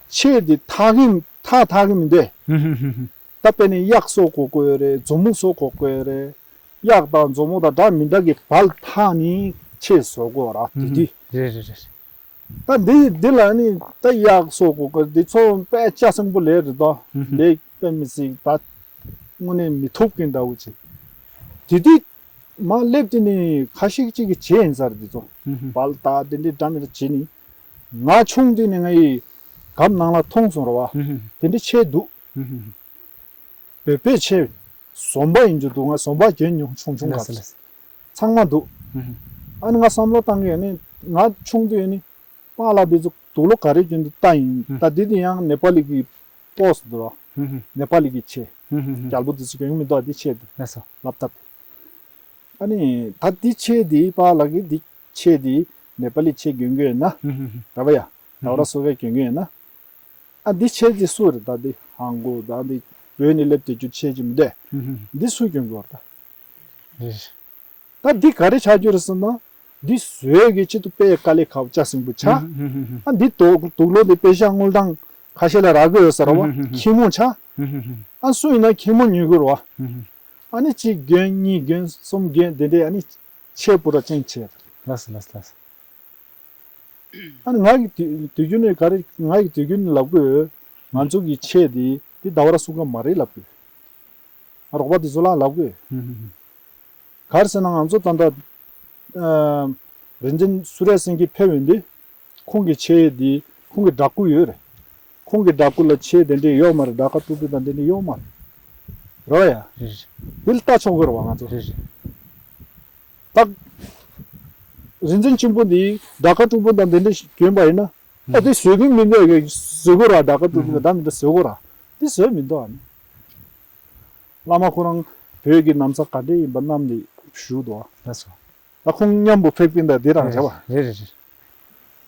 ཆས་འདི་འཐག་གིན་འཐག་འཐག་གིན་མི་འདུག། ད་དཔེར་ན་གཡག་བཟོ་དགོས་དགོས་རེད། མཛོ་མོ་བཟོ་དགོས་དགོས་རེད། གཡག་དང་མཛོ་མོ་དང་འདྲ་མི་འདྲ་གི་བལ་འཐག་ནི་ཆས་བཟོ་དགོས་ར་དེ་དུས། རེད་རེད་རེད། ད་འདི་འདི་ལ་ནི་ད་གཡག་བཟོ་དགོས་དགོས། འདི་ཚོ་དཔེ་ལྕགས་སྲིན་པོ་ལས་རེད་དོ། ལས་དཔེ་མི་སྲིད་ད། དངོས་གནས་མི་ཐུབ་ཀྱི་འདྲ་བོ་ཅིག། དེ་དུས་མ་སླེབས་དུས་ནི་ཁ་ཤས་ཅིག་གིས་བྱས་ཡིན་ས་རེད། འདི་ཚོ་བལ་དང་དེ་འདྲའི་འདྲ་མི་འདྲ་བྱས་ནི། ང་ཆུང་དུས་ནས་ང་ཡི་སྒམ་ནང་ལ་མཐོང་སོང་ར་བ། དེ་འདྲའི་ཆས་འདུག། བོད་པའི་ཆས། ཟོམ་པ་ཡིན་རྒྱུ་འདུག། ང་ཟོམ་པ་གྱོན་མྱོང་ཆུང་ཆུང་སྐབས་སུ། ཚང་མ་འདུག། ཨ་ནི་ང་བསམ་བློ་བཏང་གི་ཡོད་ནི། ང་ཆུང་དུས་ནི་པཱ་ལགས་འདི་ཚོ་དུག་ལོག་ག་རེ་གྱོན་འདུག་ལྟ་ཡིན། ད་འདི་དེ་ཡང་ནེ་པ་ལི་གི་པོ་སི་འདུག་ར། ནེ་པ་ལི་གི་ཆས། རྒྱལ་པོ་འདི་ཚོ་གྱོན་གི་མི་འདུག། འདི་ཆས་འདི་ལབ་ཐབས། ཨ་ནི་ད་འདི་ཆས་འདི་པཱ་ལགས་ཀྱིས་འདི་ཆས་འདི་ནེ་པ་ལི་ཆས་གྱོན་གི་ཡོད་ན། ར་བ་ཡ། ད་བ་ར་སོ་གས་གྱོན་གི་ཡོད་ན། ཨ་འདི་ཆས་འདི་སུ་རེད། ད་འདི་ཧང་གོ་ད་འདི་བོད་ནས་སླེབས་དེ་རྒྱུ་ཆས་ཅིག་མི་འདུག། འདི་སུ་གྱོན་གི་ཡོད་རེད་ད། ད་འདི་ག་རེ་ཆགས་རྒྱུ་རེད་ཟེར་ན། འདི་བཟོས་གི་ཆེད་དུ་དཔེ་དཀའ་ལས་ཁག་པོ་ལྕགས་སྲིན་པོ་ཆགས། ཨ་འདི་དུག་དུག་ལོག་འདི་དཔེ་ཤག་དངུལ་ཐང་ཁ་ཤས་ལ་རག་གི་ཡོད་ས་རེད་བ། ཁྱི་མོ་ཆགས། ཨ་སུ་ཡིན་ན་ཁྱི་མོ་ཉོ་གི་རེད་བ། ཨ་ནི་གཅིག་གྱོན་གཉིས་གྱོན་གསུམ་གྱོན་དེ་འདྲས། ཨ་ནི་ཆས་པུ་ར་ཅན་ཆས། ལགས་སོ་ལགས་སོ་ལགས་སོ། ཨ་ནི་ང་གི་དུས་དུས་རྒྱུན་ནས་ག་རེ། ང་གི་དུས་རྒྱུན་ནས་ལབ་དགོས། ང་ཚོ་གི་ཆས་འདི་འདི་ཟླ་བ་ར་སུ་ག་མ་རེད་ལབ་དགོས། རོགས་པ་འདི་ཚོ་ལ་ལབ་དགོས། ག་རེ་ཟེར་ན་ང་ཚོ་ད་ལྟ་ཨ་རིག་འཛིན་སུ་རེ་སེང་གེ་ཕེབས་ཡོང་དུས་ཁོང་གི་ཆས་འདི་ཁོང་གི་འདྲ་སྐུ་ཡོད་རེད། ཁོང་གི་འདྲ་སྐུ་ལ་ཆས་དེ་འདྲས་ཡོད་མ་རེད། ཌ་ཀ་ཀྲུ་པི་དང་དེ་འདྲས་ཡོད་མ་རེད། རེད་བ་ཡ། རེད་རེད། འདི་ལ་ལྟ་ཆོག་གི་རེད་བ་ང་ཚོ། རེད་རེད། ད་རིག་འཛིན་ཆེན་པོ་འདི་ཌ་ཀ་ཀྲུ་པི་དང་དེ་འདྲས་གྱོན་པ་ཡིན་ན། ཨ་དེ་བཟོ་གི་མི་འདུག་གི། བཟོ་གི་ར་ཌ་ཀ་ཀྲུ་པི་དང་འདྲ་མི་འདྲ་བཟོ་གི་ར། དེ་བཟོ་མི་འདུག་ཨ་ནི། བླ་མ་ཁོ་རང་བོད་ཀྱི་ན་བཟའ་ག་འདྲས་ཡིན་པ་བསྣམས་ནས་བཞུགས་འདུག་ཨ། ལགས་སོ། ད་ཁོང་མཉམ་པོ་ཕེབས་ཀྱིན་ད་འདི་རང་རེད་བ། རེད་རེད་རེད།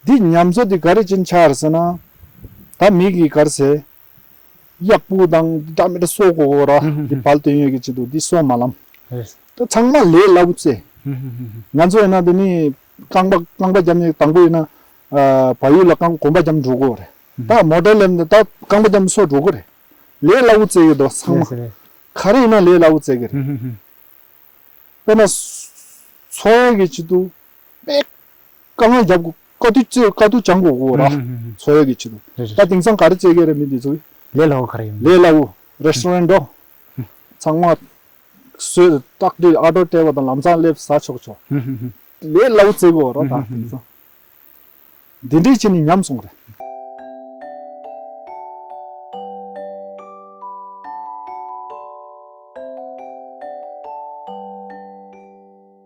འདི་ཉམས་གསོ་འདི་ག་རེ་ཅན་ཆགས་རེད་ཟེར་ན། ད་མི་གིས་ག་རེ་ཟེར། གཡག་པོ་དང་འདྲ་མི་འདྲ་གསོ་དགོས་གོ་ར། འདི་བལ་སྟོན་ཡོད་ཀྱི་ཆེད་དུ་འདི་གསོ་མ་ལམ། རེད། ད་ཚང་མ་ལས་སླ་བོ་བཙལ། ང་ཚོ་ཡིན་ན་འདི་ནི་རྐང་པ་རྐང་པ་རྒྱབ་ནས་དང་པོ་ཡིན་ན། ཨ་བལ་ཡུལ་ལ་རྐང་གོམ་པ་རྒྱབ་འགྲོ་དགོས་རེད། ད་མོ་ཊ་སླེབས་ནས་ད་རྐང་པ་རྒྱབ་ནས་སོ་འགྲོ་དགོས་རེད། ལས་སླ་བོ་བཙལ་ཡོད་དོ་ཚང་མ། རེད་རེད། ག་རེ་ཡིན་ན་ལས་སླ་བོ་བཙལ་གི་རེད། དཔེར་ན། འཚོ་བའི་གི་ཆེད་དུ། དཔེ། དཀའ་ངལ་རྒྱབ་དགོས། དཀའ་སྡུག་བཙལ། དཀའ་སྡུག་སྦྱང་དགོས་གོ་ར། ཧུམ་ཧུམ་ཧུམ། འཚོ་བའི་གི་ཆེད་དུ། རེད་རེད། ད་དེང་སང་ག་རེ་བཙལ་གི་རེད་མི་འདི་ཚོ། ལས་སླ་བོ་ག་རེ་ཡིན། ལས་སླ་བོ། རེ་སི་ཊོ་རན་འགྲོ། ཚང་མ། སོས་ཏག་ཏག་ཨོ་ཌར་སྤྲད་པ་དང་ལམ་སང་སླེབས་ཟ་ཆོག་ཆོག། ཧུམ་ཧུམ་ཧུམ། ལས་སླ་བོ་བཙལ་གི་ཡོད་ར་ད་ཧུམ་ཧུམ་དེང་སང་། འདི་འདྲས་བྱས་ནས་ཉམས་སོང་རེད།